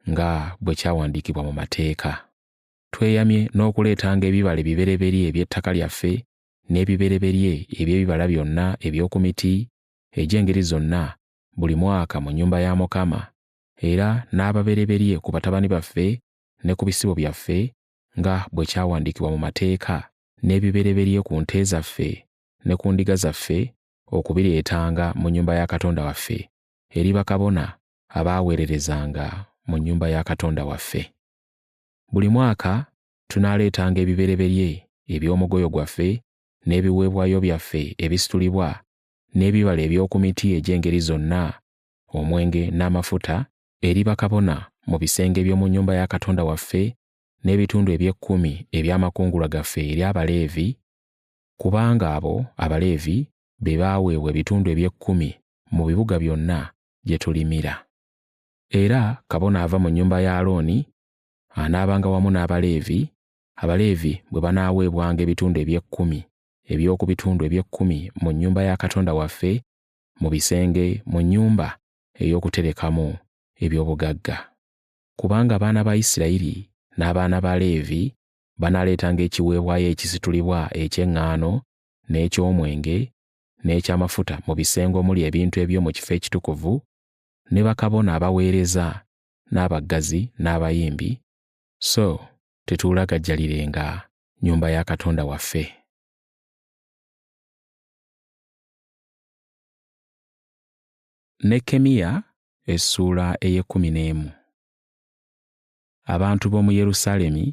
nga bwe kyawandiikibwa mu mateeka. Tweyamye n'okuleetanga ebibala ebibereberye eby'ettaka lyaffe, n'ebibereberye eby'ebibala byonna eby'oku miti egy'engeri zonna buli mwaka mu nnyumba ya Mukama, era n'ababereberye ku batabani baffe ne ku bisibo byaffe nga bwe kyawandiikibwa mu mateeka, n'ebibereberye ku nte zaffe ne ku ndiga zaffe okubireetanga mu nnyumba ya Katonda waffe eri bakabona abaaweererezanga mu nnyumba ya Katonda waffe. Buli mwaka tunaaleetanga ebibereberye eby'omugoyo gwaffe n'ebiweebwayo byaffe ebisitulibwa n'ebibala eby'oku miti egy'engeri zonna, omwenge n'amafuta, eri bakabona mu bisenge by'omu nnyumba ya Katonda waffe, n'ebitundu eby'ekkumi eby'amakungula gaffe eri Abaleevi, kubanga abo Abaleevi be baaweebwa ebitundu eby'ekkumi mu bibuga byonna gye tulimira. Era kabona ava mu nnyumba ya Alooni anaabanga wamu n'Abaleevi, Abaleevi bwe banaaweebwanga ebitundu eby'ekkumi eby'oku bitundu eby'ekkumi mu nnyumba ya Katonda waffe, mu bisenge mu nnyumba ey'okuterekamu eby'obugagga. Kubanga abaana ba Isirayiri n'abaana ba Leevi banaaleetanga ekiweebwayo ekisitulibwa eky'eŋŋaano n'eky'omwenge n'eky'amafuta mu bisenge omuli ebintu eby'omu kifo ekitukuvu, ne bakabona abaweereza n'abaggazi n'abayimbi, so tetuulagajjalirenga nnyumba ya Katonda waffe. Nekkemiya essuula ey'ekkumi n'emu. Abantu b'omu Yerusaalemi,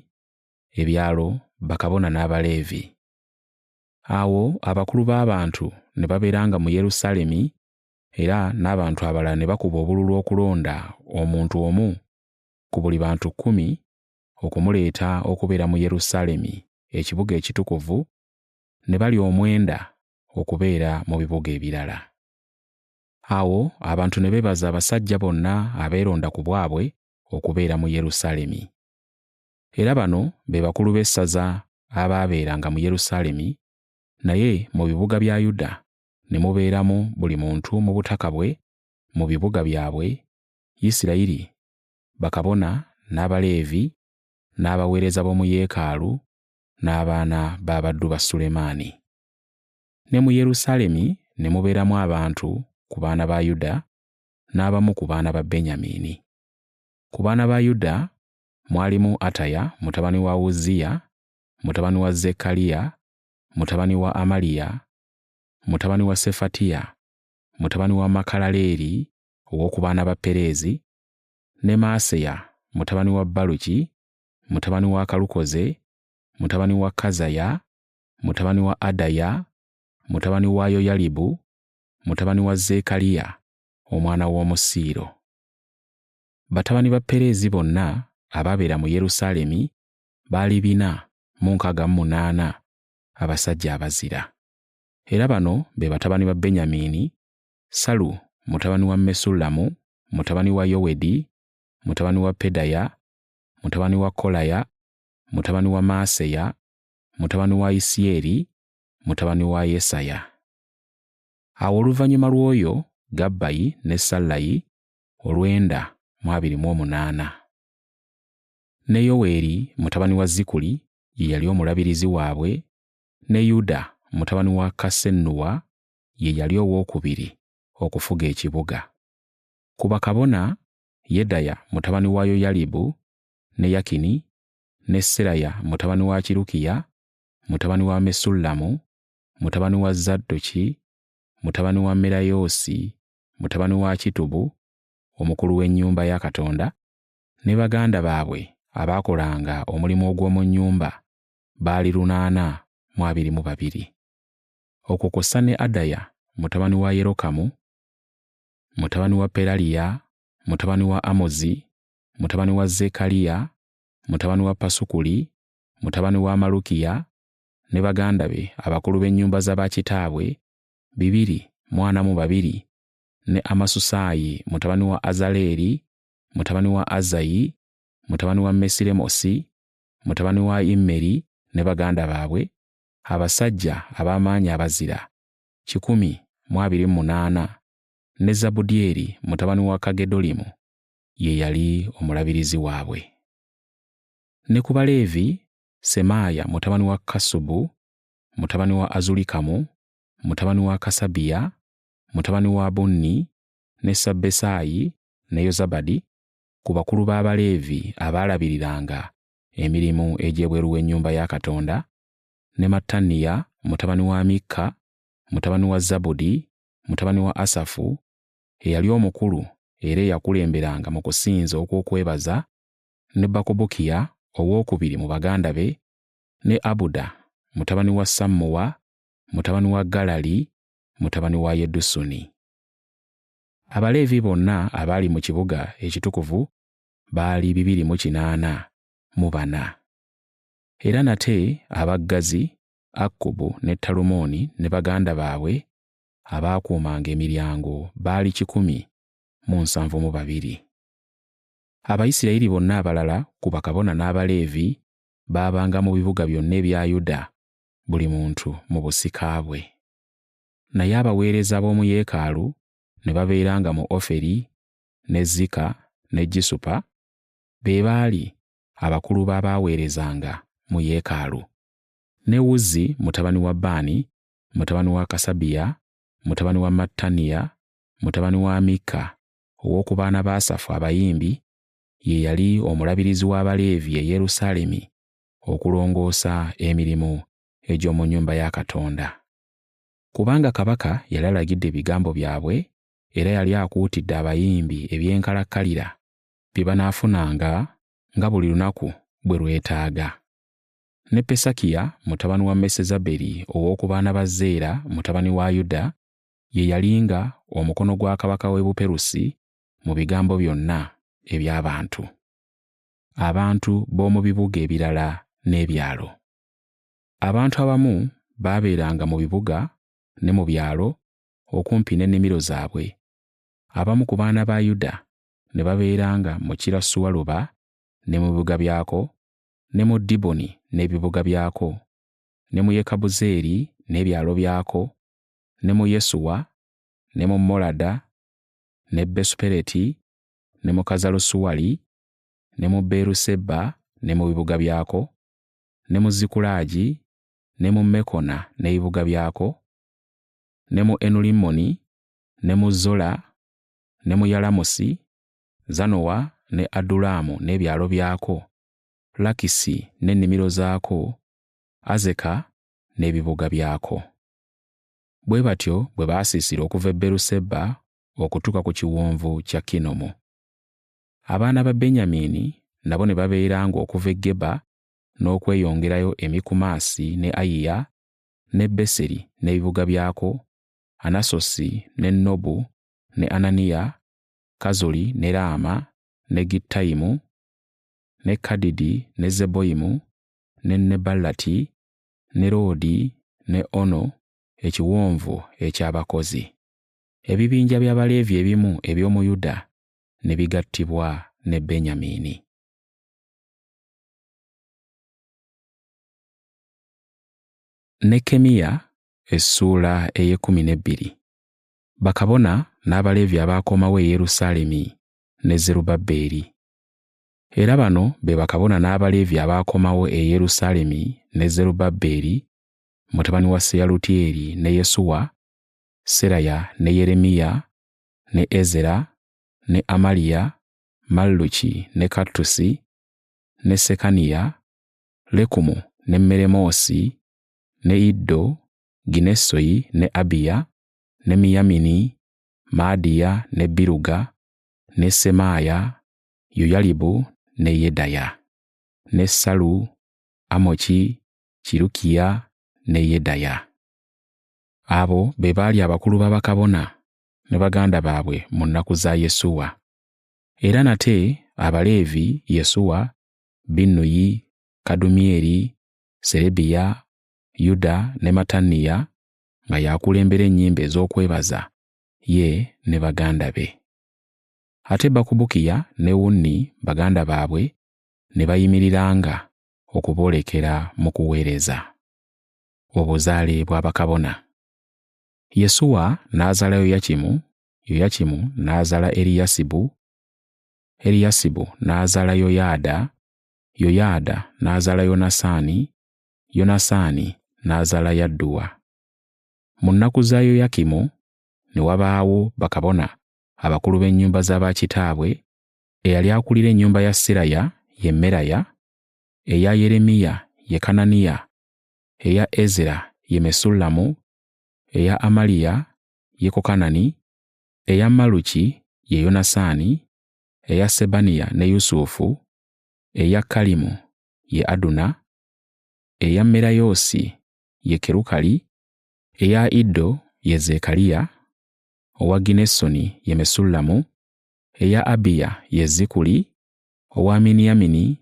ebyalo, bakabona n'Abaleevi. Awo abakulu b'abantu ne babeeranga mu Yerusaalemi era n'abantu abalala ne bakuba obululu okulonda omuntu omu ku buli bantu kkumi okumuleeta okubeera mu Yerusaalemi ekibuga ekitukuvu, ne bali omwenda okubeera mu bibuga ebirala. Awo abantu ne beebaza abasajja bonna abeeronda ku bwabwe okubeera mu Yerusaalemi. Era bano be bakulu b'essaza abaabeeranga mu Yerusaalemi, naye mu bibuga bya Yuda ne mubeeramu buli muntu mu butaka bwe mu bibuga byabwe, Isirayiri, bakabona n'Abaleevi n'abaweereza b'omu yeekaalu n'abaana b'abaddu ba Sulemaani. Ne mu Yerusaalemi ne mubeeramu abantu ku baana ba Yuda n'abamu ku baana ba Benyamini. Ku baana ba Yuda mwalimu Ataya mutabani wa Uzziya, mutabani wa Zekkaliya, mutabani wa Amaliya, mutabani wa Sefatiya, mutabani wa Makalaleeri ow'oku baana ba Pereezi, ne Maaseya mutabani wa Baluki, mutabani wa Kalukoze, mutabani wa Kazaya, mutabani wa Adaya, mutabani wa Yoyalibu, mutabani wa Zekkaliya omwana w'Omusiiro. Batabani ba Pereezi bonna abaabeera mu Yerusaalemi baali 468 abasajja abazira. Era bano be batabani ba Benyamini: Salu mutabani wa Mesullamu, mutabani wa Yowedi, mutabani wa Pedaya, mutabani wa Kolaya, mutabani wa Maaseya, mutabani wa Isieri, mutabani wa Yesaya. Awo oluvannyuma lw'oyo Gabbayi ne Sallayi 928. Ne Yoweeri mutabani wa Zikuli ye yali omulabirizi waabwe, ne Yuda mutabani wa Kassenuwa ye yali owookubiri okufuga ekibuga. Ku bakabona, Yedaya mutabani wa Yoyalibu, ne Yakini, ne Seraya mutabani wa Kirukiya, mutabani wa Mesullamu, mutabani wa Zadooki, mutabani wa Merayoosi, mutabani wa Akitubu, omukulu w'ennyumba ya Katonda, ne baganda baabwe abaakolanga omulimu ogw'omu nnyumba baali 822. Okwo kw'ossa ne Adaya mutabani wa Yerokamu, mutabani wa Peraliya, mutabani wa Amozi, mutabani wa Zekkaliya, mutabani wa Pasukuli, mutabani wa Malukiya, ne baganda be abakulu b'ennyumba za bakitaabwe 242, ne Amasusaayi mutabani wa Azaleeri, mutabani wa Azayi, mutabani wa Mesiremosi, mutabani wa Immeri ne baganda baabwe, abasajja ab'amaanyi abazira 128, ne Zabudyeri mutabani wa Kagedolimu ye yali omulabirizi waabwe. Ne ku Baleevi, Semaaya mutabani wa Kasubu, mutabani wa Azulikamu, mutabani wa Kasabiya, mutabani wa Bunni, ne Sabbesaayi ne Yozabadi, ku bakulu b'Abaleevi abaalabiriranga emirimu egy'ebweru w'ennyumba ya Katonda, ne Mattaniya mutabani wa Mikka, mutabani wa Zabudi, mutabani wa Asafu, eyali omukulu era eyakulemberanga mu kusinza okw'okwebaza, ne Bakubukiya owookubiri mu baganda be, ne Abuda mutabani wa Sammuwa, mutabani wa Galali, mutabani wa Yedusuni. Abaleevi bonna abaali mu kibuga ekitukuvu baali 284. Era nate abaggazi Akkubu ne Talumooni ne baganda baabwe abaakuumanga emiryango baali 172. Abayisirayiri bonna abalala ku bakabona n'Abaleevi baabanga mu bibuga byonna ebya Yuda, buli muntu mu busika bwe. Naye abaweereza b'omu yeekaalu ne babeeranga mu Oferi, ne Zika ne Gisupa, be baali abakulu b'abaaweerezanga mu yeekaalu. Ne Wuzzi mutabani wa Baani, mutabani wa Kasabiya, mutabani wa Mattaniya, mutabani wa Mikka, ow'oku baana ba Asafu abayimbi, ye yali omulabirizi w'Abaleevi e Yerusaalemi okulongoosa emirimu egy'omu nnyumba ya Katonda. Kubanga kabaka yali alagidde ebigambo byabwe Era yali akuutidde abayimbi eby'enkalakkalira bye banaafunanga nga buli lunaku bwe lwetaaga. Ne Pesakiya mutabani wa Mesezaberi ow'oku baana ba Zeera mutabani wa Yuda ye yalinga omukono gwa kabaka w'e Buperusi mu bigambo byonna eby'abantu. Abantu b'omu bibuga ebirala n'ebyalo. Abantu abamu baabeeranga mu bibuga ne mu byalo okumpi n'ennimiro zaabwe. Abamu ku baana ba Yuda ne babeeranga mu Kirasualuba ne mu bibuga byako, ne mu Diboni n'ebibuga byako, ne mu Yekabuzeeri n'ebyalo byako, ne mu Yesuwa, ne mu Molada, ne Besupereti, ne mu Kazalusuwali, ne mu Beeruseba ne mu bibuga byako, ne mu Zikulagi, ne mu Mekona n'ebibuga byako, ne mu Enulimmoni, ne mu Zola, ne mu Yalamusi, Zanowa ne Adulamu n'ebyalo byako, Lakisi n'ennimiro zaako, Azeka n'ebibuga byako. Bwe batyo bwe baasiisira okuva e Beeruseba okutuuka ku kiwonvu kya Kinomu. Abaana ba Benyamini nabo ne babeeranga okuva e Geba n'okweyongerayo e Mikumasi ne Ayiya ne Beseri n'ebibuga byako, Anasosi ne Nobu ne Ananiya, Kazoli ne Laama ne Gittayimu ne Kadidi ne Zeboyimu ne Neballati ne Loodi ne Ono ekiwonvu eky'abakozi. Ebibinja by'Abaleevi ebimu eby'omu Yuda ne bigattibwa ne Benyamini. Nekkemiya essuula ey'ekkumi n'ebbiri. Bakabona n'Abaleevi abaakomawo e Yerusaalemi ne Zerubbaberi. Era bano be bakabona n'Abaleevi abaakomawo e Yerusaalemi ne Zerubbaberi mutabani wa Seyalutyeri ne Yesuwa, Seraya ne Yeremiya ne Ezera ne Amaliya, Malluki ne Kattusi ne Sekaniya, Lekumu ne Meremoosi ne Iddo, Ginnesoyi ne Abiya ne Miyamini, Maadiya ne Biruga ne Semaaya, Yoyalibu ne Yedaya, ne Salu, Amoki, Kirukiya ne Yedaya. Abo be baali abakulu ba bakabona ne baganda baabwe mu nnaku za Yesuwa. Era nate Abaleevi Yesuwa, Binnuyi, Kadumyeri, Serebiya, Yuda ne Mattaniya nga y'akulembera ennyimba ez'okwebaza ye ne baganda be. Ate Bakubukiya ne Wunni baganda baabwe ne bayimiriranga okuboolekera mu kuweereza. Obuzaale bwa bakabona. Yesuwa n'azaala Yoyakimu, Yoyakimu n'azaala Eriyasibu, Eriyasibu n'azaala Yoyaada, Yoyaada n'azaala Yonasaani, Yonasaani n'azaala Yadduwa. Mu nnaku za Yoyakimu ne wabaawo bakabona abakulu b'ennyumba za bakitaabwe, eyali akulira ennyumba ya Seraya ye Meraya, eya Yeremiya ye Kananiya, eya Ezera ye Mesullamu, eya Amaliya ye Kokanani, eya Maluki ye Yonasaani, eya Sebaniya ne Yusufu, eya Kalimu ye Aduna, eya Merayoosi ye Kerukali, eya Iddo ye Zekkaliya, owa Ginnesoni ye Mesullamu, eya Abiya ye Zikuli, owa Miniyamini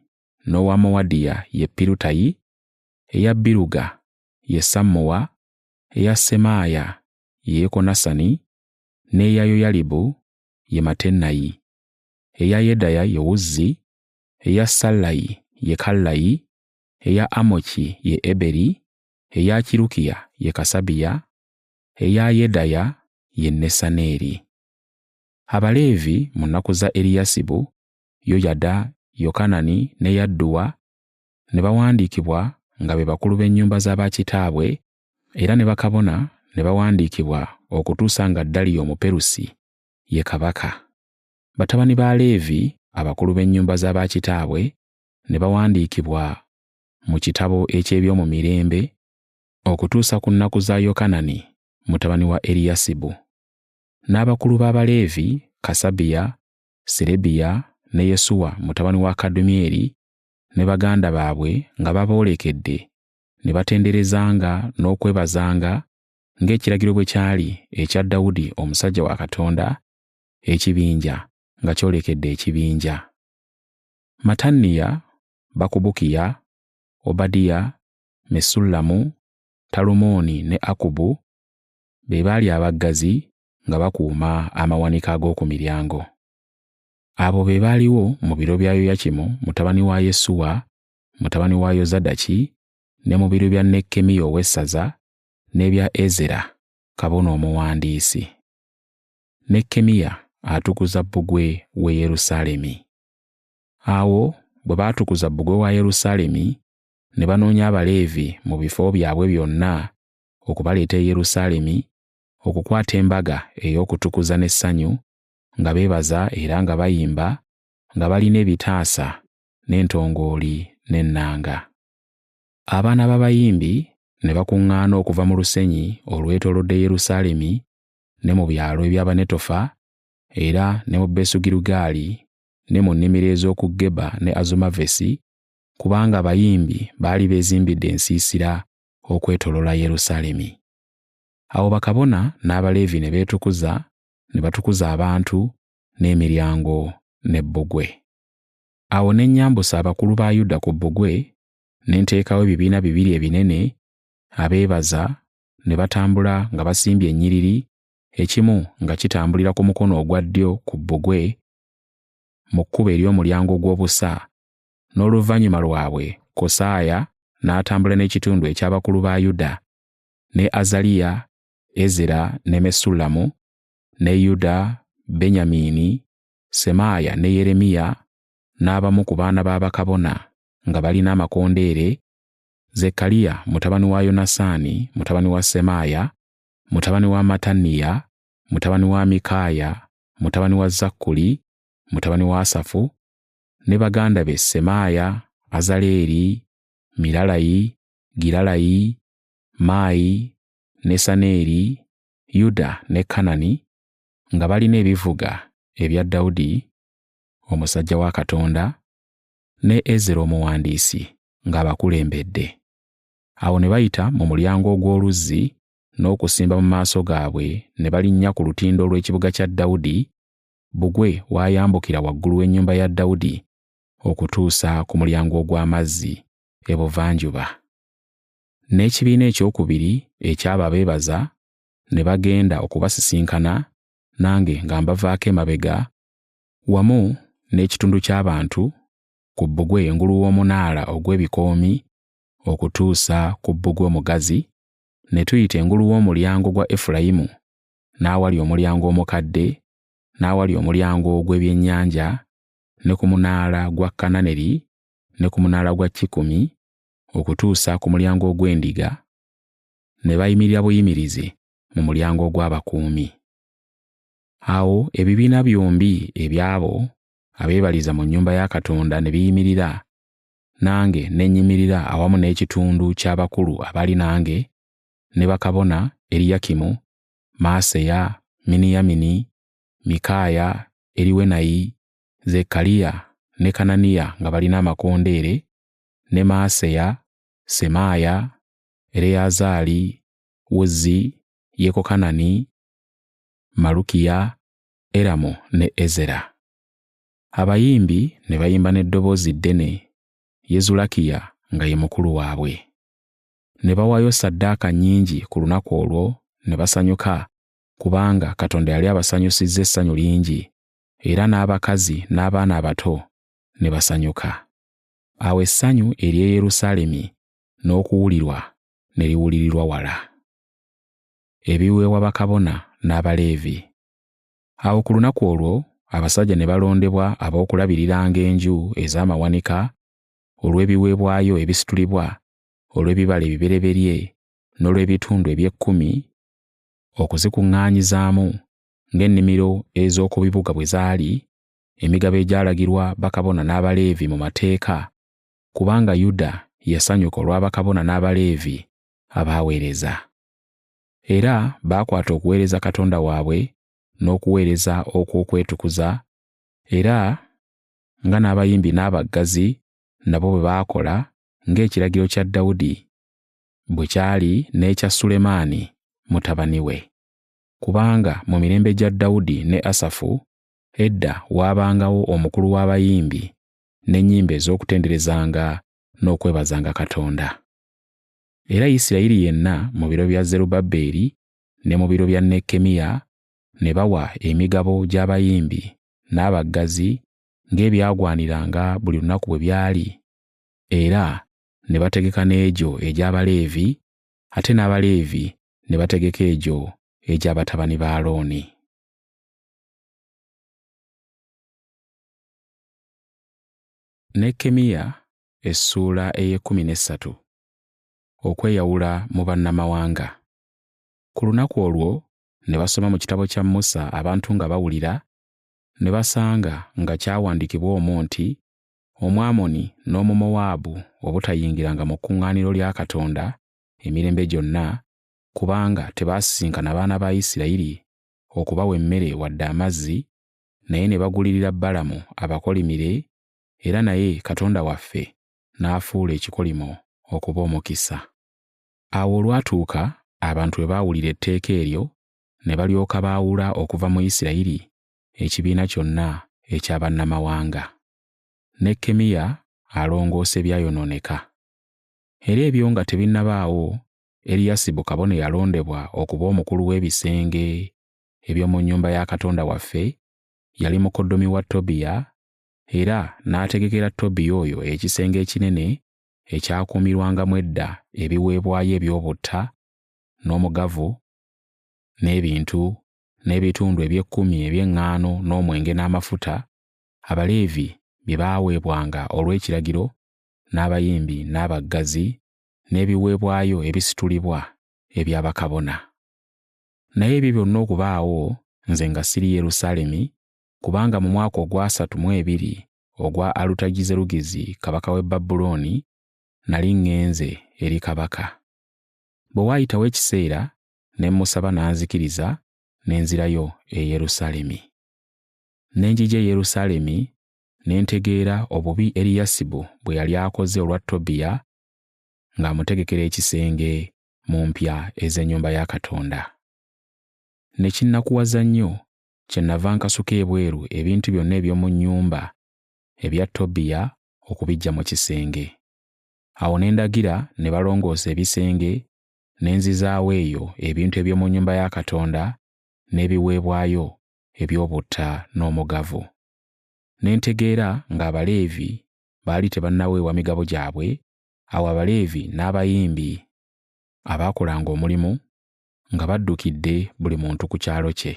n'owa Mowadiya ye Pirutayi, eya Biruga ye Sammuwa, eya Semaaya ye Yekonasani, n'eya Yoyalibu ye Mattenayi, eya Yedaya ye Wuzzi, eya Sallayi ye Kallayi, eya Amoki ye Eberi, eya Kirukiya ye Kasabiya, eya Yedaya ye Nesaneeri. Abaleevi mu nnaku za Eriyasibu, Yoyada, Yokanani ne Yadduwa ne bawandiikibwa nga be bakulu b'ennyumba za bakitaabwe era ne bakabona ne bawandiikibwa okutuusa nga Daliyo Omuperusi ye kabaka. Batabani ba Leevi abakulu b'ennyumba za bakitaabwe ne bawandiikibwa mu kitabo eky'ebyomumirembe okutuusa ku nnaku za Yokanani mutabani wa Eriyasibu. N'abakulu b'Abaleevi, Kasabiya, Serebiya ne Yesuwa mutabani wa Kadumyeri ne baganda baabwe nga baboolekedde ne batenderezanga n'okwebazanga ng'ekiragiro bwe kyali ekya Dawudi omusajja wa Katonda, ekibinja nga kyolekedde ekibinja. Mattaniya, Bakubukiya, Obadiya, Mesullamu, Talumooni ne Akkubu be baali abaggazi nga bakuuma amawanika ag'oku miryango. Abo be baaliwo mu biro bya Yoyakimu mutabani wa Yesuwa mutabani wa Yozadaki ne mu biro bya Nekkemiya ow'essaza n'ebya Ezera kabona omuwandiisi. Nekkemiya atukuza bbugwe w'e Yerusaalemi. Awo bwe baatukuza bbugwe wa Yerusaalemi ne banoonya Abaleevi mu bifo byabwe byonna okubaleeta e Yerusaalemi okukwata embaga ey'okutukuza n'essanyu nga beebaza era nga bayimba nga balina ebitaasa n'entongooli n'ennanga. Abaana b'abayimbi ne bakuŋŋaana okuva mu lusenyi olwetoolodde Yerusaalemi ne mu byalo eby'Abanetofa era ne mu Besugirugaali ne mu nnimiro ez'oku Geba ne Azumavesi, kubanga abayimbi baali beezimbidde ensiisira okwetooloola Yerusaalemi. Awo bakabona n'Abaleevi ne beetukuza ne batukuza abantu n'emiryango ne bbugwe. Awo ne nnyambusa abakulu ba Yuda ku bbugwe ne nteekawo ebibiina bibiri ebinene abeebaza ne batambula nga basimbye ennyiriri, ekimu nga kitambulira ku mukono ogwa ddyo ku bbugwe mu kkubo ery'omulyango ogw'obusa, n'oluvannyuma lwabwe Kosaaya n'atambula n'ekitundu eky'abakulu ba Yuda, ne Azaliya, Ezera ne Mesullamu, ne Yuda, Benyamini, Semaaya ne Yeremiya n'abamu ku baana ba bakabona nga balina amakondeere, Zekkaliya mutabani wa Yonasaani mutabani wa Semaaya mutabani wa Mattaniya mutabani wa Mikaaya mutabani wa Zakkuli mutabani wa Asafu ne baganda be Semaaya, Azaleeri, Miralayi, Giralayi, Maayi, Nesaneeri, Yuda ne Kanani nga balina ebivuga ebya Dawudi omusajja wa Katonda ne Ezera omuwandiisi ng'abakulembedde. Awo ne bayita mu mulyango ogw'oluzzi n'okusimba mu maaso gaabwe ne balinnya ku lutindo lw'ekibuga kya Dawudi, bbugwe w'ayambukira waggulu w'ennyumba ya Dawudi okutuusa ku mulyango ogw'amazzi ebuvanjuba. N'ekibiina ekyokubiri eky'abo abeebaza ne bagenda okubasisinkana nange nga mbavaako emabega wamu n'ekitundu ky'abantu ku bbugwe engulu w'omunaala ogw'ebikoomi okutuusa ku bbugwe omugazi, ne tuyita engulu w'omulyango gwa Efulayimu n'awali omulyango omukadde n'awali omulyango ogw'ebyennyanja ne ku munaala gwa Kananeri ne ku munaala gwa Kikumi okutuusa ku mulyango ogw'endiga, ne bayimirira buyimirizi mu mulyango ogw'abakuumi. Awo ebibiina byombi eby'abo abeebaliza mu nnyumba ya Katonda ne biyimirira, nange ne nnyimirira awamu n'ekitundu ky'abakulu abaali nange, ne bakabona Eriyakimu, Maaseya, Miniyamini, Mikaaya, Eriwenayi, Zekkaliya ne Kananiya nga balina amakondeere, ne Maaseya, Semaaya, Ereyazaali, Wuzzi, Yekokanani, Malukiya, Eramu ne Ezera. Abayimbi ne bayimba n'eddoboozi ddene, Yezulakiya nga ye mukulu waabwe. Ne bawaayo ssaddaaka nnyingi ku lunaku olwo ne basanyuka kubanga Katonda yali abasanyusizza essanyu lingi, era n'abakazi n'abaana abato ne basanyuka. Awo essanyu ery'e Yerusaalemi n'okuwulirwa ne liwulirirwa wala. Ebiweebwa bakabona n'Abaleevi. Awo ku lunaku olwo abasajja ne balondebwa ab'okulabiriranga enju ez'amawanika olw'ebiweebwayo ebisitulibwa, olw'ebibala ebibereberye n'olw'ebitundu eby'ekkumi, okuzikuŋŋaanyizaamu ng'ennimiro ez'oku bibuga bwe zaali, emigabo egyalagirwa bakabona n'Abaleevi mu mateeka, kubanga Yuda yasanyuka olwa bakabona n'Abaleevi abaaweereza. Era baakwata okuweereza Katonda waabwe n'okuweereza okw'okwetukuza, era nga n'abayimbi n'abaggazi nabo bwe baakola ng'ekiragiro kya Dawudi bwe kyali n'ekya Sulemaani mutabani we. Kubanga mu mirembe gya Dawudi ne Asafu edda waabangawo omukulu w'abayimbi n'ennyimba ez'okutenderezanga n'okwebazanga Katonda. Era Isirayiri yenna mu biro bya Zerubbaberi ne mu biro bya Nekkemiya ne bawa emigabo gy'abayimbi n'abaggazi ng'ebyagwaniranga buli lunaku bwe byali, era ne bategeka n'egyo egy'Abaleevi, ate n'Abaleevi ne bategeka egyo egy'abatabani ba Alooni. Nekkemiya essuula ey'ekkumi n'essatu. Okweyawula mu bannamawanga. Ku lunaku olwo ne basoma mu kitabo kya Musa abantu nga bawulira, ne basanga nga kyawandiikibwa omwo nti Omwamoni n'Omumowaabu obutayingiranga mu kkuŋŋaaniro lya Katonda emirembe gyonna, kubanga tebaasisinkana baana ba Isirayiri okubawa emmere wadde amazzi, naye ne bagulirira Balamu abakolimire, era naye Katonda waffe n'afuula ekikolimo okuba omukisa. Awo olwatuuka abantu bwe baawulira etteeka eryo, ne balyoka baawula okuva mu Isirayiri ekibiina kyonna eky'abannamawanga. Nekkemiya alongoosa ebyayonooneka. Era ebyo nga tebinnabaawo, Eriyasibu kabona eyalondebwa okuba omukulu w'ebisenge eby'omu nnyumba ya Katonda waffe, yali mukoddomi wa Tobiya, era n'ategekera Tobiya oyo ekisenge ekinene ekyakuumirwangamu edda ebiweebwayo eby'obutta n'omugavu n'ebintu n'ebitundu eby'ekkumi eby'eŋŋaano n'omwenge n'amafuta, Abaleevi bye baaweebwanga olw'ekiragiro n'abayimbi n'abaggazi n'ebiweebwayo ebisitulibwa ebya bakabona. Naye ebyo byonna okubaawo nze nga siri Yerusaalemi, kubanga mu mwaka ogw'asatu mu ebiri ogwa Alutagizerugizi kabaka w'e Babulooni nali ŋŋenze eri kabaka. Bwe waayitawo ekiseera ne mmusaba n'anzikiriza ne nzirayo e Yerusaalemi. Ne njija e Yerusaalemi ne ntegeera obubi Eriyasibu bwe yali akoze olwa Tobiya ng'amutegekera ekisenge mu mpya ez'ennyumba ya Katonda. Ne kinnakuwaza nnyo, kyennava nkasuka ebweru ebintu byonna eby'omu nnyumba ebya Tobiya okubiggya mu kisenge. Awo ne ndagira ne balongoosa ebisenge ne nzizaawo eyo ebintu eby'omu nnyumba ya Katonda n'ebiweebwayo eby'obutta n'omugavu. Ne ntegeera ng'Abaleevi baali tebannaweebwa migabo gyabwe, awo Abaleevi n'abayimbi abaakolanga omulimu nga baddukidde buli muntu ku kyalo kye.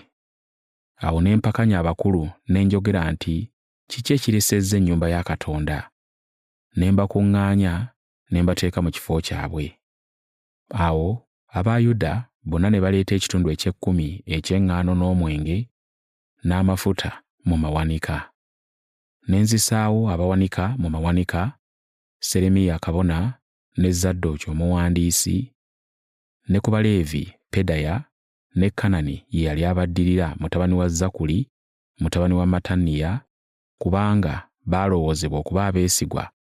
Awo ne mpakanya abakulu ne njogera nti kiki ekiresezza ennyumba ya Katonda? Ne mbakuŋŋaanya ne mbateeka mu kifo kyabwe. Awo aba Yuda bonna ne baleeta ekitundu eky'ekkumi eky'eŋŋaano n'omwenge n'amafuta mu mawanika. Ne nzisaawo abawanika mu mawanika, Seremiya kabona ne Zadooki omuwandiisi, ne ku Baleevi Pedaya ne Kanani ye yali abaddirira mutabani wa Zakkuli mutabani wa Mattaniya, kubanga baalowoozebwa okuba abeesigwa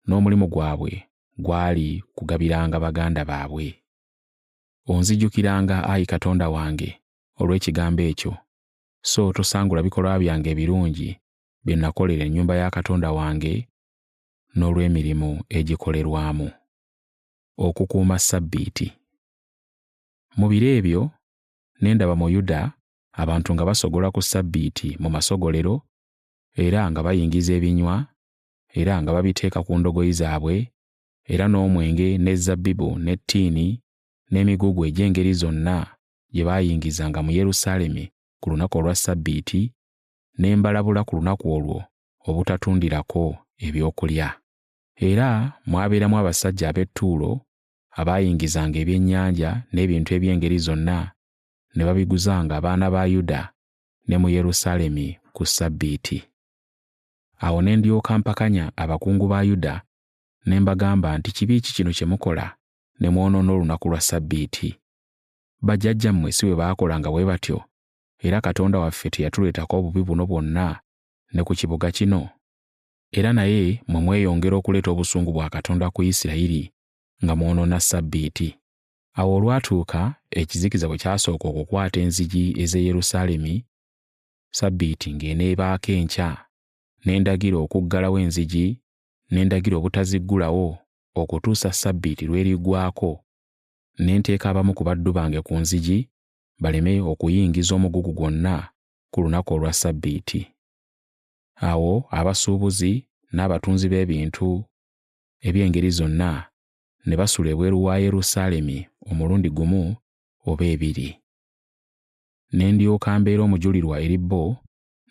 n'omulimu gwabwe gwali kugabiranga baganda baabwe. Onzijukiranga ayi Katonda wange olw'ekigambo ekyo, so tosangula bikolwa byange ebirungi bye nakolera ennyumba ya Katonda wange n'olw'emirimu egikolerwamu. Okukuuma Ssabbiiti. Mu biro ebyo ne ndaba mu Yuda abantu nga basogola ku Ssabbiiti mu masogolero era nga bayingiza ebinywa era nga babiteeka ku ndogoyi zaabwe, era n'omwenge n'ezabbibu n'ettiini n'emigugu egy'engeri zonna gye baayingizanga mu Yerusaalemi ku lunaku olwa Ssabbiiti, ne mbalabula ku lunaku olwo obutatundirako ebyokulya. Era mwabeeramu abasajja ab'e Ttuulo abaayingizanga ebyennyanja n'ebintu eby'engeri zonna ne babiguzanga abaana ba Yuda ne mu Yerusaalemi ku Ssabbiiti. Awo ne ndyoka mpakanya abakungu ba Yuda ne mbagamba nti kibi ki kino kye mukola ne mwonoona olunaku lwa Ssabbiiti? Bajjajjammwe si bwe baakolanga bwe batyo? Era Katonda waffe teyatuleetako obubi buno bwonna ne ku kibuga kino? Era naye mmwe mweyongera okuleeta obusungu bwa Katonda ku Isirayiri nga mwonoona Ssabbiiti. Awo olwatuuka ekizikiza bwe kyasooka okukwata enzigi ez'e Yerusaalemi, Ssabbiiti ng'eneebaako enkya, ne ndagira okuggalawo enzigi, ne ndagira obutaziggulawo okutuusa Ssabbiiti lw'eriggwaako, ne nteeka abamu ku baddu bange ku nzigi baleme okuyingiza omugugu gwonna ku lunaku olwa Ssabbiiti. Awo abasuubuzi n'abatunzi b'ebintu eby'engeri zonna ne basula ebweru wa Yerusaalemi omulundi gumu oba ebiri. Ne ndyoka mbeera omujulirwa eri bo,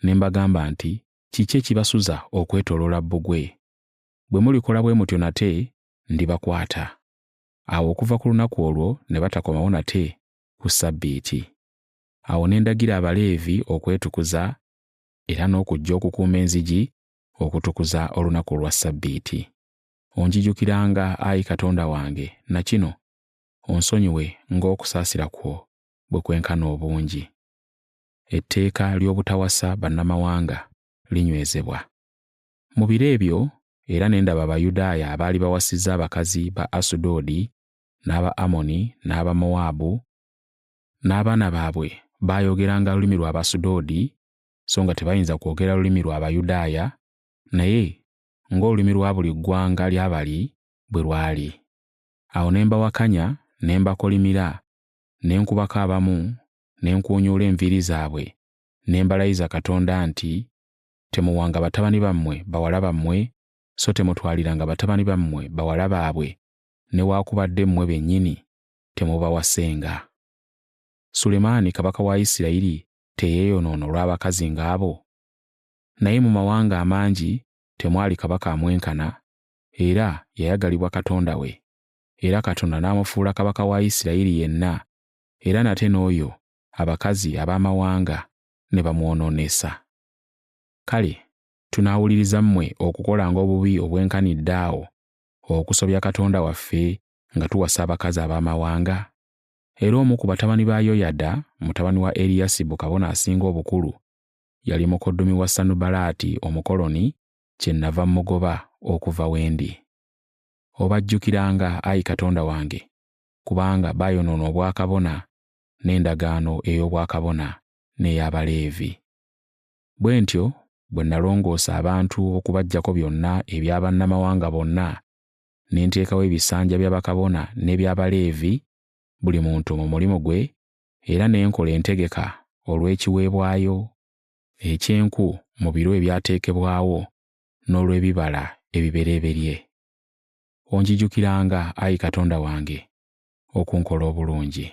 ne mbagamba nti, Kiki ekibasuza okwetooloola bbugwe? Bwe mulikola bwe mutyo nate, ndibakwata. Awo okuva ku lunaku olwo ne batakomawo nate ku Ssabbiiti. Awo ne ndagira Abaleevi okwetukuza era n'okujja okukuuma enzigi okutukuza olunaku olwa Ssabbiiti. Onjijukiranga, ayi Katonda wange, na kino, onsonyiwe ng'okusaasira kwo bwe kwenkana obungi. Etteeka ly'obutawasa bannamawanga linywezebwa. Mu biro ebyo era ne ndaba Abayudaaya abaali bawasizza abakazi ba Asudodi n'aba Amoni n'aba Mowaabu, n'abaana baabwe baayogeranga lulimi lwa Basudodi, so nga tebayinza kwogera lulimi lwa Bayudaaya, naye ng'olulimi lwa buli ggwanga lya bali bwe lwali. Awo ne mbawakanya ne mbakolimira, ne nkubako abamu, ne nkuunyuula enviiri zaabwe, ne mbalayiza Katonda nti, Temuwanga batabani bammwe bawala bammwe, so temutwaliranga batabani bammwe bawala baabwe, newaakubadde mmwe bennyini temubawasenga. Sulemaani kabaka wa Isirayiri teyeeyonoona olw'abakazi ng'abo? Naye mu mawanga amangi temwali kabaka amwenkana, era yayagalibwa Katonda we, era Katonda n'amufuula kabaka wa Isirayiri yenna, era nate n'oyo abakazi ab'amawanga ne bamwonoonesa. Kale tunaawuliriza mmwe okukolanga obubi obwenkanidde awo, okusobya Katonda waffe nga tuwasa abakazi ab'amawanga? Era omu ku batabani ba Yoyada, mutabani wa Eriyasibu kabona asinga obukulu, yali mukoddomi wa Sanubalaati Omukoloni, kyennava mmugoba okuva we ndi. Obajjukiranga, ayi Katonda wange, kubanga baayonoona obwakabona n'endagaano ey'obwakabona n'ey'Abaleevi. Bwe ntyo bwe nalongoosa abantu okubaggyako byonna ebya bannamawanga bonna, ne nteekawo ebisanja bya bakabona n'eby'Abaleevi, buli muntu mu mulimu gwe, era ne nkola entegeka olw'ekiweebwayo eky'enku mu biro ebyateekebwawo n'olw'ebibala ebibereberye. Onjijukiranga, ayi Katonda wange, okunkola obulungi.